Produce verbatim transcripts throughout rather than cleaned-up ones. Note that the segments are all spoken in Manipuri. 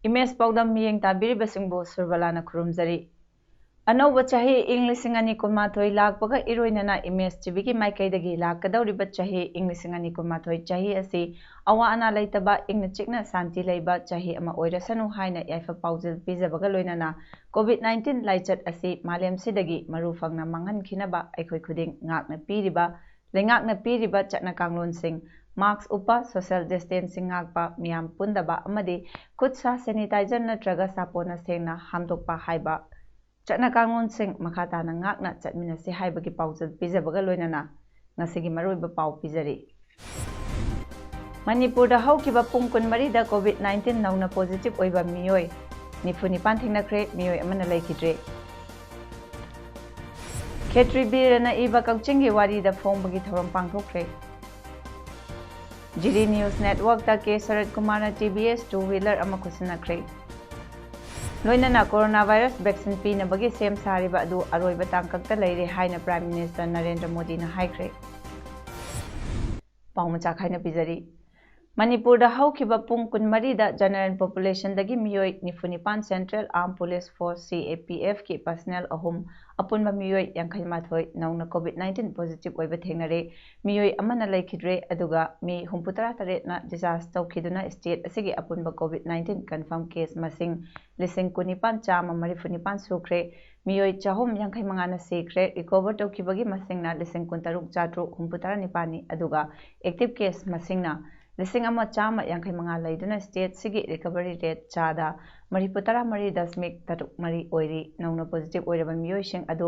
ꯏꯃꯦꯖ ꯄꯥꯎꯗꯝ ꯃꯤꯠꯌꯦꯡ ꯇꯥꯕꯤꯔꯤꯕꯁꯤꯡꯕꯨ ꯁꯨꯔꯕꯂꯥꯅ ꯈꯨꯔꯨꯝꯖꯔꯤ꯫ ꯑꯅꯧꯕ ꯆꯍꯤ ꯏꯪ ꯂꯤꯁꯤꯡ ꯑꯅꯤ ꯀꯨꯟꯃꯥꯊꯣꯏ ꯂꯥꯛꯄꯒ ꯏꯔꯣꯏꯅꯅ ꯏꯃꯦꯖ ꯇꯤꯚꯤꯒꯤ ꯃꯥꯏꯀꯩꯗꯒꯤ ꯂꯥꯛꯀꯗꯧꯔꯤꯕ ꯆꯍꯤ ꯏꯪ ꯂꯤꯁꯤꯡ ꯑꯅꯤ ꯀꯨꯟꯃꯥꯊꯣꯏ ꯆꯍꯤ ꯑꯁꯤ ꯑꯋꯥ ꯑꯅꯥ ꯂꯩꯇꯕ, ꯏꯪꯅ ꯆꯤꯛꯅ ꯁꯥꯟꯇꯤ ꯂꯩꯕ ꯆꯍꯤ ꯑꯃ ꯑꯣꯏꯔꯁꯅꯨ ꯍꯥꯏꯅ ꯌꯥꯏꯐ ꯄꯥꯎꯖꯦꯜ ꯄꯤꯖꯕꯒ ꯂꯣꯏꯅꯅ COVID nineteen ꯂꯥꯏꯆꯠ ꯑꯁꯤ ꯃꯥꯂꯦꯝꯁꯤꯗꯒꯤ ꯃꯔꯨ ꯐꯪꯅ ꯃꯥꯡꯍꯟꯈꯤꯅꯕ ꯑꯩꯈꯣꯏ ꯈꯨꯗꯤꯡ ꯉꯥꯛꯅ ꯄꯤꯔꯤꯕ, ꯂꯩꯉꯥꯛꯅ ꯄꯤꯔꯤꯕ ꯆꯠꯅ ꯀꯥꯡꯂꯣꯟꯁꯤꯡ, mask ꯎꯞꯄ, social distancing ꯉꯥꯛꯄ, ꯃꯤꯌꯥꯝ ꯄꯨꯟꯗꯕ ꯑꯃꯗꯤ ꯈꯨꯠ ꯁꯥ sanitizer ꯅꯠꯇ꯭ꯔꯒ ꯁꯥꯄꯣꯟꯅ ꯁꯦꯡꯅ ꯍꯥꯝꯗꯣꯛꯄ ꯍꯥꯏꯕ ꯆꯠꯅ ꯀꯥꯡꯂꯣꯟꯁꯤꯡ ꯃꯈꯥ ꯇꯥꯅ ꯉꯥꯛꯅ ꯆꯠꯃꯤꯟꯅꯁꯤ ꯍꯥꯏꯕꯒꯤ ꯄꯥꯎꯖꯦꯜ ꯄꯤꯖꯕꯒ ꯂꯣꯏꯅꯅ ꯉꯁꯤꯒꯤ ꯃꯔꯨꯑꯣꯏꯕ ꯄꯥꯎ ꯄꯤꯖꯔꯤ꯫ ꯃꯅꯤꯄꯨꯔꯗ ꯍꯧꯈꯤꯕ ꯄꯨꯡ ꯀꯨꯟꯃꯔꯤꯗ COVID nineteen ꯅꯧꯅ positive ꯑꯣꯏꯕ ꯃꯤꯑꯣꯏ ꯅꯤꯐꯨ ꯅꯤꯄꯥꯟ ꯊꯦꯡꯅꯈ꯭ꯔꯦ, ꯃꯤꯑꯣꯏ ꯑꯃꯅ ꯂꯩꯈꯤꯗ꯭ꯔꯦ꯫ ꯈꯦꯇ꯭ꯔꯤ ꯕꯤꯔꯅ ꯏꯕ ꯀꯛꯆꯤꯡꯒꯤ ꯋꯥꯔꯤꯗ ꯐꯣꯡꯕꯒꯤ ꯊꯧꯔꯝ ꯄꯥꯡꯊꯣꯛꯈ꯭ꯔꯦ꯫ ꯖꯤꯔꯤ News Network ꯇ ꯀꯦ ꯁꯔꯠ ꯀꯨꯃꯥꯔꯅ TVS two wheeler ꯑꯃ ꯈꯨꯠꯁꯤꯟꯅꯈ꯭ꯔꯦ꯫ ꯂꯣꯏꯅꯅ coronavirus vaccine ꯄꯤꯅꯕꯒꯤ ꯁꯦꯝ ꯁꯥꯔꯤꯕ ꯑꯗꯨ ꯑꯔꯣꯏꯕ ꯇꯥꯡꯀꯛꯇ ꯂꯩꯔꯦ ꯍꯥꯏꯅ Prime Minister ꯅꯔꯦꯟꯗ꯭ꯔ ꯃꯣꯗꯤꯅ ꯍꯥꯏꯈ꯭ꯔꯦ꯫ ꯄꯥꯎ ꯃꯆꯥ ꯈꯥꯏꯅ ꯄꯤꯖꯔꯤ꯫ ꯃꯅꯤꯄꯨꯔꯗ ꯍꯧꯈꯤꯕ ꯄꯨꯡ ꯀꯨꯟꯃꯔꯤꯗ general population ꯗꯒꯤ ꯃꯤꯑꯣꯏ ꯅꯤꯐꯨ ꯅꯤꯄꯥꯟ Central Armed Police Force, CAPF ꯀꯤ personnel ꯑꯍꯨꯝ, ꯑꯄꯨꯟꯕ ꯃꯤꯑꯣꯏ ꯌꯥꯡꯈꯩ ꯃꯥꯊꯣꯏ ꯅꯧꯅ COVID nineteen positive ꯑꯣꯏꯕ ꯊꯦꯡꯅꯔꯦ꯫ ꯃꯤꯑꯣꯏ ꯑꯃꯅ ꯂꯩꯈꯤꯗ꯭ꯔꯦ, ꯑꯗꯨꯒ ꯃꯤ ꯍꯨꯝꯐꯨꯇꯔꯥ ꯇꯔꯦꯠꯅ discharge ꯇꯧꯈꯤꯗꯨꯅ state ꯑꯁꯤꯒꯤ ꯑꯄꯨꯟꯕ COVID nineteen confirm case ꯃꯁꯤꯡ ꯂꯤꯁꯤꯡ ꯀꯨꯟꯅꯤꯄꯥꯟ ꯆꯥꯝꯃ ꯃꯔꯤꯐꯨ ꯅꯤꯄꯥꯟ ꯁꯨꯈ꯭ꯔꯦ꯫ ꯃꯤꯑꯣꯏ ꯆꯍꯨꯝ ꯌꯥꯡꯈꯩ ꯃꯉꯥꯅ ꯁꯤꯈ꯭ꯔꯦ꯫ Recover ꯇꯧꯈꯤꯕꯒꯤ ꯃꯁꯤꯡꯅ ꯂꯤꯁꯤꯡ ꯀꯨꯟꯇꯔꯨꯛ ꯆꯥꯇ꯭ꯔꯨꯛ ꯍꯨꯝꯐꯨꯇꯔꯥ ꯅꯤꯄꯥꯟꯅꯤ, ꯑꯗꯨꯒ active case ꯃꯁꯤꯡꯅ ꯂꯤꯁꯤꯡ ꯑꯃ ꯆꯥꯝꯃ ꯌꯥꯡꯈꯩ ꯃꯉꯥ ꯂꯩꯗꯨꯅ state ꯁꯤꯒꯤ recovery rate ꯆꯥꯗ ꯃꯔꯤꯐꯨꯇꯔꯥ ꯃꯔꯤ ꯗꯁꯃꯤꯛ ꯇꯔꯨꯛ ꯃꯔꯤ ꯑꯣꯏꯔꯤ꯫ ꯅꯧꯅ positive ꯑꯣꯏꯔꯕ ꯃꯤꯑꯣꯏꯁꯤꯡ ꯑꯗꯨ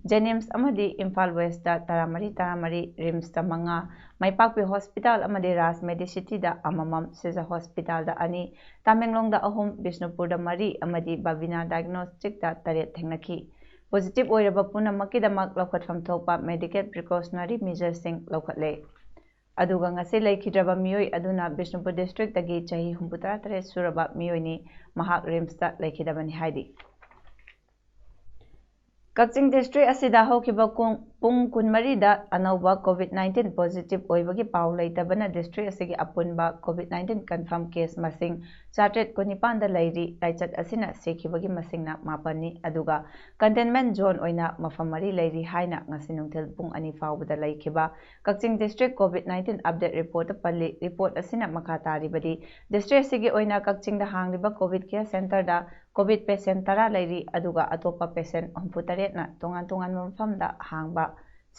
ꯖꯦꯅꯤꯝꯁ ꯑꯃꯗꯤ ꯏꯝꯐꯥꯜ ꯋꯦꯁꯇ ꯇꯔꯥꯃꯔꯤ ꯇꯔꯥꯃꯔꯤ, ꯔꯤꯝꯁꯇ ꯃꯉꯥ, ꯃꯥꯏꯄꯥꯛꯄꯤ ꯍꯣꯁꯄꯤꯇꯥꯜ ꯑꯃꯗꯤ ꯔꯥꯖ ꯃꯦꯗꯤꯁꯤꯇꯤꯗ ꯑꯃꯃꯝ, ꯁꯤꯖ ꯍꯣꯁꯄꯤꯇꯥꯜꯗ ꯑꯅꯤ, ꯇꯥꯃꯦꯡꯂꯣꯡꯗ ꯑꯍꯨꯝ, ꯕꯤꯁꯅꯨꯄꯨꯔꯗ ꯃꯔꯤ ꯑꯃꯗꯤ ꯕꯕꯤꯅꯥ ꯗꯥꯏꯒꯅꯣꯁꯇꯤꯛꯇ ꯇꯔꯦꯠ ꯊꯦꯡꯅꯈꯤ꯫ ꯄꯣꯖꯤꯇꯤꯚ ꯑꯣꯏꯔꯕ ꯄꯨꯝꯅꯃꯛꯀꯤꯗꯃꯛ ꯂꯧꯈꯠꯐꯝ ꯊꯣꯛꯄ ꯃꯦꯗꯤꯀꯦꯜ ꯄ꯭ꯔꯤꯀꯣꯁꯅꯔꯤ ꯃꯤꯖꯔꯁꯤꯡ ꯂꯧꯈꯠꯂꯦ꯫ ꯑꯗꯨꯒ ꯉꯁꯤ ꯂꯩꯈꯤꯗ꯭ꯔꯕ ꯃꯤꯑꯣꯏ ꯑꯗꯨꯅ ꯕꯤꯁꯅꯨꯄꯨꯔ ꯗꯤꯁꯇ꯭ꯔꯤꯛꯇꯒꯤ ꯆꯍꯤ ꯍꯨꯝꯐꯨꯇꯔꯥ ꯇꯔꯦꯠ ꯁꯨꯔꯕ ꯃꯤꯑꯣꯏꯅꯤ꯫ ꯃꯍꯥꯛ ꯔꯤꯝꯁꯇ ꯂꯩꯈꯤꯗꯕꯅꯤ ꯍꯥꯏꯔꯤ꯫ ꯀꯛꯆꯤꯡ ꯗꯤꯁꯇ꯭ꯔꯤꯛ ꯑꯁꯤꯗ ꯍꯧꯈꯤꯕ ꯀꯨꯡ-, ꯄꯨꯡ ꯀꯨꯟꯃꯔꯤꯗ ꯑꯅꯧꯕ ꯀꯣꯚꯤꯗ ꯅꯥꯏꯟꯇꯤꯟ ꯄꯣꯖꯤꯇꯤꯚ ꯑꯣꯏꯕꯒꯤ ꯄꯥꯎ ꯂꯩꯇꯕꯅ ꯗꯤꯁꯇ꯭ꯔꯤꯛ ꯑꯁꯤꯒꯤ ꯑꯄꯨꯟꯕ ꯀꯣꯚꯤꯗ ꯅꯥꯏꯟꯇꯤꯟ ꯀꯟꯐꯥꯔꯝ ꯀꯦꯁ ꯃꯁꯤꯡ ꯆꯥꯇ꯭ꯔꯦꯠ ꯀꯨꯟꯅꯤꯄꯥꯟꯗ ꯂꯩꯔꯤ꯫ ꯂꯥꯏꯆꯠ ꯑꯁꯤꯅ ꯁꯤꯈꯤꯕꯒꯤ ꯃꯁꯤꯡꯅ ꯃꯥꯄꯟꯅꯤ꯫ ꯑꯗꯨꯒ ꯀꯟꯇꯦꯟꯃꯦꯟ ꯖꯣꯟ ꯑꯣꯏꯅ ꯃꯐꯝ ꯃꯔꯤ ꯂꯩꯔꯤ ꯍꯥꯏꯅ ꯉꯁꯤ ꯅꯨꯡꯊꯤꯜ ꯄꯨꯡ ꯑꯅꯤ ꯐꯥꯎꯕꯗ ꯂꯩꯈꯤꯕ Kakching district covid nineteen update ꯔꯤꯄꯣꯔꯠꯇ ꯄꯜꯂꯤ꯫ ꯔꯤꯄꯣꯔꯠ ꯑꯁꯤꯅ ꯃꯈꯥ ꯇꯥꯔꯤꯕꯗꯤ, ꯗꯤꯁꯇ꯭ꯔꯤꯛ ꯑꯁꯤꯒꯤ ꯑꯣꯏꯅ ꯀꯛꯆꯤꯡꯗ ꯍꯥꯡꯂꯤꯕ ꯀꯣꯚꯤꯗ ꯀꯦꯌꯔ ꯁꯦꯟꯇꯔꯗ ꯀꯣꯚꯤꯗ ꯄꯦꯁꯦꯟ ꯇꯔꯥ ꯂꯩꯔꯤ, ꯑꯗꯨꯒ ꯑꯇꯣꯞꯄ ꯄꯦꯁꯦꯟ ꯍꯨꯝꯐꯨꯇꯔꯦꯠꯅ ꯇꯣꯉꯥꯟ ꯇꯣꯉꯥꯟꯕ ꯃꯐꯝꯗ ꯍꯥꯡꯕ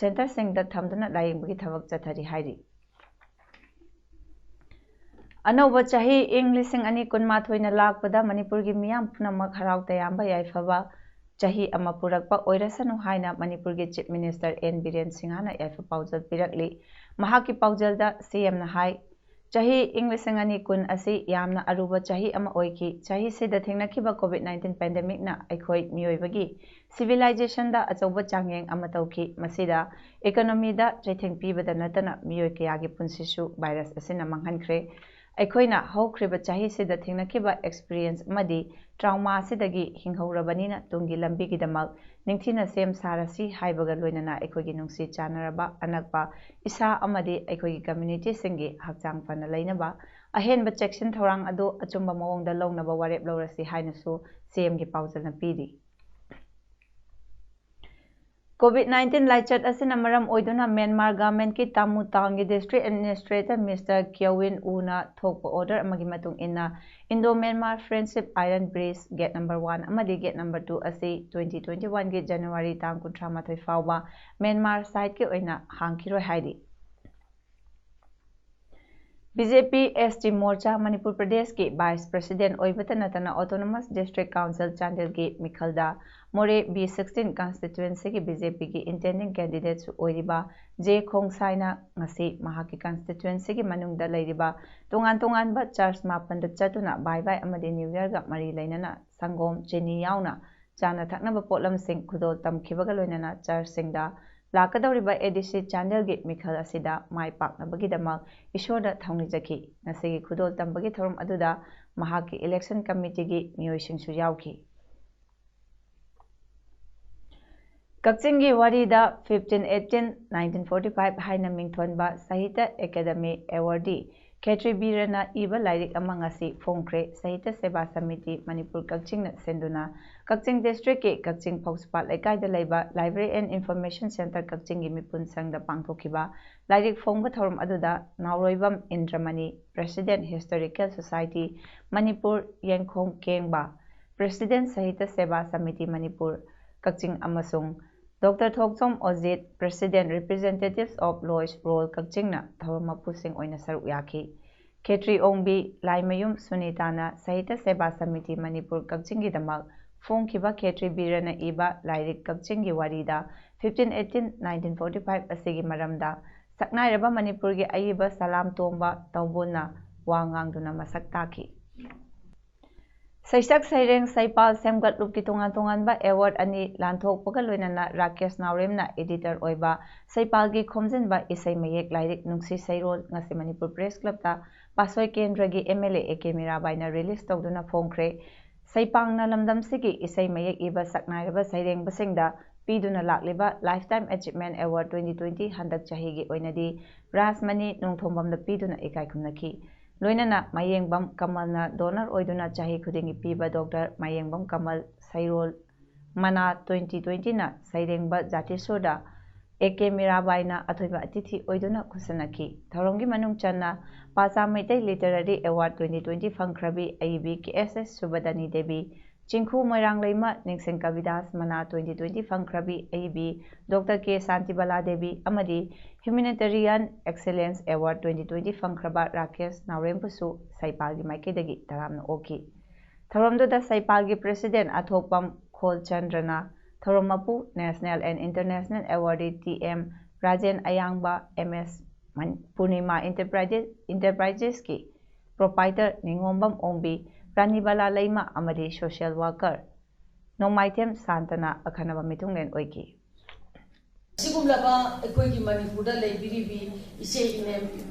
ꯁꯦꯟꯇꯔꯁꯤꯡꯗ ꯊꯝꯗꯨꯅ ꯂꯥꯌꯦꯡꯕꯒꯤ ꯊꯕꯛ ꯆꯠꯊꯔꯤ ꯍꯥꯏꯔꯤ꯫ ꯑꯅꯧꯕ ꯆꯍꯤ ꯏꯪ ꯂꯤꯁꯤꯡ ꯑꯅꯤ ꯀꯨꯟꯃꯥꯊꯣꯏꯅ ꯂꯥꯛꯄꯗ ꯃꯅꯤꯄꯨꯔꯒꯤ ꯃꯤꯌꯥꯝ ꯄꯨꯝꯅꯃꯛ ꯍꯔꯥꯎ ꯇꯌꯥꯝꯕ ꯌꯥꯏꯐꯕ ꯆꯍꯤ ꯑꯃ ꯄꯨꯔꯛꯄ ꯑꯣꯏꯔꯁꯅꯨ ꯍꯥꯏꯅ ꯃꯅꯤꯄꯨꯔꯒꯤ ꯆꯤꯐ ꯃꯤꯅꯤꯁꯇꯔ ꯑꯦꯟ ꯕꯤꯔꯦꯟ ꯁꯤꯡꯍꯅ ꯌꯥꯏꯐ ꯄꯥꯎꯖꯦꯜ ꯄꯤꯔꯛꯂꯤ꯫ ꯃꯍꯥꯛꯀꯤ ꯄꯥꯎꯖꯦꯜꯗ ꯁꯤ ꯑꯦꯝꯅ ꯍꯥꯏ, ꯆꯍꯤ ꯏꯪ ꯂꯤꯁꯤꯡ ꯑꯅꯤ ꯀꯨꯟ ꯑꯁꯤ ꯌꯥꯝꯅ ꯑꯔꯨꯕ ꯆꯍꯤ ꯑꯃ ꯑꯣꯏꯈꯤ꯫ ꯆꯍꯤꯁꯤꯗ ꯊꯦꯡꯅꯈꯤꯕ ꯀꯣꯚꯤꯗ ꯅꯥꯏꯟꯇꯤꯟ ꯄꯦꯟꯗꯦꯃꯤꯛꯅ ꯑꯩꯈꯣꯏ ꯃꯤꯑꯣꯏꯕꯒꯤ ꯁꯤꯚꯤꯂꯥꯏꯖꯦꯁꯟꯗ ꯑꯆꯧꯕ ꯆꯥꯡꯌꯦꯡ ꯑꯃ ꯇꯧꯈꯤ꯫ ꯃꯁꯤꯗ ꯏꯀꯣꯅꯣꯃꯤꯗ ꯆꯩꯊꯦꯡ ꯄꯤꯕꯗ ꯅꯠꯇꯅ ꯃꯤꯑꯣꯏ ꯀꯌꯥꯒꯤ ꯄꯨꯟꯁꯤꯁꯨ ꯚꯥꯏꯔꯁ ꯑꯁꯤꯅ ꯃꯥꯡꯍꯟꯈ꯭ꯔꯦ꯫ ꯑꯩꯈꯣꯏꯅ ꯍꯧꯈ꯭ꯔꯤꯕ ꯆꯍꯤꯁꯤꯗ ꯊꯦꯡꯅꯈꯤꯕ ꯑꯦꯛꯁꯄꯤꯔꯤꯌꯦꯟꯁ ꯑꯃꯗꯤ ꯇ꯭ꯔꯥꯎꯃꯥ ꯑꯁꯤꯗꯒꯤ ꯍꯤꯡꯍꯧꯔꯕꯅꯤꯅ ꯇꯨꯡꯒꯤ ꯂꯝꯕꯤꯒꯤꯗꯃꯛ ꯅꯤꯡꯊꯤꯅ ꯁꯦꯝ ꯁꯥꯔꯁꯤ ꯍꯥꯏꯕꯒ ꯂꯣꯏꯅꯅ ꯑꯩꯈꯣꯏꯒꯤ ꯅꯨꯡꯁꯤ ꯆꯥꯟꯅꯔꯕ ꯑꯅꯛꯄ ꯏꯁꯥ ꯑꯃꯗꯤ ꯑꯩꯈꯣꯏꯒꯤ ꯀꯝꯃ꯭ꯌꯨꯅꯤꯇꯤꯁꯤꯡꯒꯤ ꯍꯛꯆꯥꯡ ꯐꯅ ꯂꯩꯅꯕ ꯑꯍꯦꯟꯕ ꯆꯦꯛꯁꯤꯟ ꯊꯧꯔꯥꯡ ꯑꯗꯨ ꯑꯆꯨꯝꯕ ꯃꯑꯣꯡꯗ ꯂꯧꯅꯕ ꯋꯥꯔꯦꯞ ꯂꯧꯔꯁꯤ ꯍꯥꯏꯅꯁꯨ ꯁꯤ ꯑꯦꯝꯒꯤ ꯄꯥꯎꯖꯦꯜꯅ ꯄꯤꯔꯤ꯫ ꯀꯣꯚꯤꯗ ꯅꯥꯏꯟꯇꯤꯟ ꯂꯥꯏꯆꯠ ꯑꯁꯤꯅ ꯃꯔꯝ ꯑꯣꯏꯗꯨꯅ ꯃ꯭ꯌꯥꯟꯃꯥꯔ ꯒꯚꯔꯟꯃꯦꯟꯠꯀꯤ ꯇꯥꯃꯨ ꯇꯥꯡꯒꯤ ꯗꯤꯁꯇ꯭ꯔꯤꯛ ꯑꯦꯗꯃꯤꯅꯤꯁꯇ꯭ꯔꯦꯇꯔ ꯃꯤꯁꯇꯔ ꯀ꯭ꯌꯣꯋꯤꯟ ꯎꯅ ꯊꯣꯛꯄ ꯑꯣꯔꯗꯔ ꯑꯃꯒꯤ ꯃꯇꯨꯡ ꯏꯟꯅ, Indo Myanmar friendship iron bridge gate number one ꯑꯃꯗꯤ ꯒꯦꯠ ꯅꯝꯕꯔ ꯇꯨ ꯑꯁꯤ ꯇ꯭ꯋꯦꯟꯇꯤ ꯇ꯭ꯋꯦꯟꯇꯤ ꯋꯥꯟꯒꯤ ꯖꯅꯋꯥꯔꯤ ꯇꯥꯡ ꯀꯨꯟꯊ꯭ꯔꯥ ꯃꯥꯊꯣꯏ ꯐꯥꯎꯕ ꯃ꯭ꯌꯥꯟꯃꯥꯔ ꯁꯥꯏꯠꯀꯤ ꯑꯣꯏꯅ ꯍꯥꯡꯈꯤꯔꯣꯏ ꯍꯥꯏꯔꯤ꯫ B J P S T Morcha Manipur ꯄ꯭ꯔꯗꯦꯁꯀꯤ ꯚꯥꯏꯁ ꯄ꯭ꯔꯁꯤꯗꯦꯟꯠ ꯑꯣꯏꯕꯇ ꯅꯠꯇꯅ ꯑꯣꯇꯣꯅꯣꯃꯁ ꯗꯤꯁꯇ꯭ꯔꯤꯛ ꯀꯥꯎꯟꯁꯤꯜ ꯆꯥꯟꯗꯦꯜꯒꯤ ꯃꯤꯈꯜꯗ ꯃꯣꯔꯦ ꯕꯤ ꯁꯤꯛꯁꯇꯤꯟ ꯀꯟꯁꯇꯤꯇ꯭ꯋꯦꯟꯁꯤꯒꯤ ꯕꯤ ꯖꯦ ꯄꯤꯒꯤ ꯏꯟꯇꯦꯟꯗꯤꯡ ꯀꯦꯟꯗꯤꯗꯦꯠꯁꯨ ꯑꯣꯏꯔꯤꯕ ꯖꯦ ꯈꯣꯡꯁꯥꯏꯅ ꯉꯁꯤ ꯃꯍꯥꯛꯀꯤ ꯀꯟꯁꯇꯤꯇ꯭ꯋꯦꯟꯁꯤꯒꯤ ꯃꯅꯨꯡꯗ ꯂꯩꯔꯤꯕ ꯇꯣꯉꯥꯟ ꯇꯣꯉꯥꯟꯕ ꯆꯔꯆ ꯃꯥꯄꯟꯗ ꯆꯠꯇꯨꯅ ꯕꯥꯏ ꯕꯥꯏ ꯑꯃꯗꯤ ꯅ꯭ꯌꯨ ꯌꯔꯒ ꯃꯔꯤ ꯂꯩꯅꯅ ꯁꯪꯒꯣꯝ, ꯆꯤꯅꯤ ꯌꯥꯎꯅ ꯆꯥꯅ ꯊꯛꯅꯕ ꯄꯣꯠꯂꯝꯁꯤꯡ ꯈꯨꯗꯣꯜ ꯇꯝꯈꯤꯕꯒ ꯂꯣꯏꯅꯅ ꯆꯔꯆꯁꯤꯡꯗ ꯂꯥꯛꯀꯗꯧꯔꯤꯕ ꯑꯦ ꯗꯤ ꯁꯤ ꯆꯥꯟꯗꯦꯜꯒꯤ ꯃꯤꯈꯜ ꯑꯁꯤꯗ ꯃꯥꯏ ꯄꯥꯛꯅꯕꯒꯤꯗꯃꯛ ꯏꯁꯣꯔꯗ ꯊꯧꯅꯤꯖꯈꯤ꯫ ꯉꯁꯤꯒꯤ ꯈꯨꯗꯣꯜ ꯇꯝꯕꯒꯤ ꯊꯧꯔꯝ ꯑꯗꯨꯗ ꯃꯍꯥꯛꯀꯤ ꯏꯂꯦꯛꯁꯟ ꯀꯃꯤꯇꯤꯒꯤ ꯃꯤꯑꯣꯏꯁꯤꯡꯁꯨ ꯌꯥꯎꯈꯤ꯫ ꯀꯛꯆꯤꯡꯒꯤ ꯋꯥꯔꯤꯗ fifteen eighteen nineteen forty five ꯍꯥꯏꯅ ꯃꯤꯡꯊꯣꯟꯕ ꯁꯥꯍꯤꯇ꯭ꯌ ꯑꯦꯀꯥꯗꯃꯤ ꯑꯦꯋꯥꯔꯗꯤ ꯈꯦꯇ꯭ꯔꯤ ꯕꯤꯔꯅ ꯏꯕ ꯂꯥꯏꯔꯤꯛ ꯑꯃ ꯉꯁꯤ ꯐꯣꯡꯈ꯭ꯔꯦ꯫ ꯁꯥꯍꯤꯇ꯭ꯌ ꯁꯦꯕꯥ ꯁꯃꯤꯇꯤ ꯃꯅꯤꯄꯨꯔ ꯀꯛꯆꯤꯡꯅ ꯁꯤꯟꯗꯨꯅ ꯀꯛꯆꯤꯡ ꯗꯤꯁꯇ꯭ꯔꯤꯛꯀꯤ ꯀꯛꯆꯤꯡ ꯐꯧꯁꯄꯥꯠ ꯂꯩꯀꯥꯏꯗ ꯂꯩꯕ Library and Information Centre ꯀꯛꯆꯤꯡꯒꯤ ꯃꯤꯄꯨꯟ ꯁꯪꯗ ꯄꯥꯡꯊꯣꯛꯈꯤꯕ ꯂꯥꯏꯔꯤꯛ ꯐꯣꯡꯕ ꯊꯧꯔꯝ ꯑꯗꯨꯗ ꯅꯥꯎꯔꯣꯏꯕꯝ ꯏꯟꯗ꯭ꯔꯃꯅꯤ, President Historical Society Manipur, ꯌꯦꯡꯈꯣꯡ ꯀꯦꯡꯕ, President ꯁꯥꯍꯤꯇ꯭ꯌ ꯁꯦꯕꯥ ꯁꯃꯤꯇꯤ ꯃꯅꯤꯄꯨꯔ ꯀꯛꯆꯤꯡ ꯑꯃꯁꯨꯡ doctor Thokchom Ojit, President Representatives of Lois Roll ꯀꯛꯆꯤꯡꯅ ꯊꯧꯔꯝ ꯃꯄꯨꯁꯤꯡ ꯑꯣꯏꯅ ꯁꯔꯨꯛ ꯌꯥꯈꯤ꯫ ꯈꯦꯇ꯭ꯔꯤ ꯑꯣꯡꯕꯤ ꯂꯥꯏꯃꯌꯨꯝ ꯁꯨꯅꯤꯇꯥꯅ ꯁꯥꯍꯤꯇ꯭ꯌ ꯁꯦꯕꯥ ꯁꯃꯤꯇꯤ ꯃꯅꯤꯄꯨꯔ ꯀꯛꯆꯤꯡꯒꯤꯗꯃꯛ ꯐꯣꯡꯈꯤꯕ ꯈꯦꯇ꯭ꯔꯤ ꯕꯤꯔꯅ ꯏꯕ ꯂꯥꯏꯔꯤꯛ ꯀꯛꯆꯤꯡꯒꯤ ꯋꯥꯔꯤꯗ fifteen eighteen nineteen forty five ꯑꯁꯤꯒꯤ ꯃꯔꯝꯗ ꯁꯛꯅꯥꯏꯔꯕ ꯃꯅꯤꯄꯨꯔꯒꯤ ꯑꯏꯕ ꯁꯂꯥꯝ ꯇꯣꯝꯕ ꯇꯧꯕꯣꯟꯅ ꯋꯥ ꯉꯥꯡꯗꯨꯅ ꯃꯁꯛ ꯇꯥꯛꯈꯤ꯫ ꯁꯩꯁꯛ ꯁꯩꯔꯦꯡ ꯁꯩꯄꯥꯜ ꯁꯦꯝꯒꯠꯂꯨꯞꯀꯤ ꯇꯣꯉꯥꯟ ꯇꯣꯉꯥꯟꯕ ꯑꯦꯋꯥꯔꯗ ꯑꯅꯤ ꯂꯥꯟꯊꯣꯛꯄꯒ ꯂꯣꯏꯅꯅ ꯔꯥꯀꯦꯁ ꯅꯥꯎꯔꯦꯝꯅ ꯏꯗꯤꯇꯔ ꯑꯣꯏꯕ ꯁꯩꯄꯥꯜꯒꯤ ꯈꯣꯝꯖꯤꯟꯕ ꯏꯁꯩ ꯃꯌꯦꯛ ꯂꯥꯏꯔꯤꯛ ꯅꯨꯡꯁꯤ ꯁꯩꯔꯣꯜ ꯉꯁꯤ ꯃꯅꯤꯄꯨꯔ ꯄ꯭ꯔꯦꯁ ꯀ꯭ꯂꯕꯇ ꯄꯥꯠꯁꯣꯏ ꯀꯦꯟꯗ꯭ꯔꯒꯤ M L A A K ꯃꯤꯔꯥꯕꯥꯏꯅ ꯔꯤꯂꯤꯁ ꯇꯧꯗꯨꯅ ꯐꯣꯡꯈ꯭ꯔꯦ꯫ ꯁꯩꯄꯥꯡꯅ ꯂꯝꯗꯝꯁꯤꯒꯤ ꯏꯁꯩ ꯃꯌꯦꯛ ꯏꯕ ꯁꯛꯅꯥꯏꯔꯕ ꯁꯩꯔꯦꯡꯕꯁꯤꯡꯗ ꯄꯤꯗꯨꯅ ꯂꯥꯛꯂꯤꯕ Lifetime Achievement Award twenty twenty ꯍꯟꯗꯛ ꯆꯍꯤꯒꯤ ꯑꯣꯏꯅꯗꯤ ꯔꯥꯖꯃꯅꯤ ꯅꯣꯡꯊꯣꯝꯕꯝꯗ ꯄꯤꯗꯨꯅ ꯏꯀꯥꯏ ꯈꯨꯝꯅꯈꯤ꯫ ꯂꯣꯏꯅꯅ ꯃꯌꯦꯡꯕꯝ ꯀꯃꯜꯅ ꯗꯣꯅꯔ ꯑꯣꯏꯗꯨꯅ ꯆꯍꯤ ꯈꯨꯗꯤꯡꯒꯤ ꯄꯤꯕ ꯗꯣꯛꯇꯔ ꯃꯌꯦꯡꯕꯝ ꯀꯃꯜ ꯁꯩꯔꯣꯜ ꯃꯅꯥ twenty twenty ꯅ ꯁꯩꯔꯦꯡꯕ ꯖꯥꯇꯤꯁ꯭ꯋꯔꯗ ꯑꯦ ꯀꯦ ꯃꯤꯔꯥꯕꯥꯏꯅ ꯑꯊꯣꯏꯕ ꯑꯇꯤꯊꯤ ꯑꯣꯏꯗꯨꯅ ꯈꯨꯠꯁꯟꯅꯈꯤ꯫ ꯊꯧꯔꯝꯒꯤ ꯃꯅꯨꯡ ꯆꯟꯅ ꯄꯥꯆꯥ Meitei literary award twenty twenty ꯐꯪꯈ꯭ꯔꯕꯤ Aibi K S S Subadani Devi, ꯆꯤꯡꯈꯨ ꯃꯣꯏꯔꯥꯡꯂꯩꯃ ꯅꯤꯡꯁꯤꯡ ꯀꯕꯤꯗꯥꯁ ꯃꯅꯥ twenty twenty ꯐꯪꯈ꯭ꯔꯕꯤ ꯑꯏꯕꯤ ꯗꯣꯛꯇꯔ ꯀꯦ ꯁꯥꯟꯇꯤꯕꯂꯥ ꯗꯦꯕꯤ ꯑꯃꯗꯤ Humanitarian Excellence Award twenty twenty ꯐꯪꯈ꯭ꯔꯕ Rakesh ꯅꯥꯎꯔꯦꯝꯕꯨꯁꯨ ꯁꯩꯄꯥꯜꯒꯤ ꯃꯥꯏꯀꯩꯗꯒꯤ ꯇꯔꯥꯝꯅ ꯑꯣꯛꯈꯤ꯫ ꯊꯧꯔꯝꯗꯨꯗ ꯁꯩꯄꯥꯜꯒꯤ president ꯑꯊꯣꯛꯄꯝ ꯈꯣꯜꯆꯟꯗ꯭ꯔꯅ ꯊꯧꯔꯝ ꯃꯄꯨ National and International Awardee T M Rajen ꯑꯌꯥꯡꯕ, M S month-, Purnima Enterprises, Enterprises ꯀꯤ proprietor ꯅꯤꯉꯣꯝꯕꯝ ꯑꯣꯡꯕꯤ, ꯔꯥꯅꯤꯕꯂꯥ ꯂꯩꯃ ꯑꯃꯗꯤ social worker ꯅꯣꯡꯃꯥꯏꯊꯦꯝ ꯁꯥꯟꯇꯅ ꯑꯈꯟꯅꯕ ꯃꯤꯊꯨꯡꯂꯦꯟ ꯑꯣꯏꯈꯤ꯫ ꯑꯁꯤꯒꯨꯝꯂꯕ ꯑꯩꯈꯣꯏꯒꯤ ꯃꯅꯤꯄꯨꯔꯗ ꯂꯩꯕꯤꯔꯤꯕꯤ ꯏꯆꯦ ꯏꯅꯦ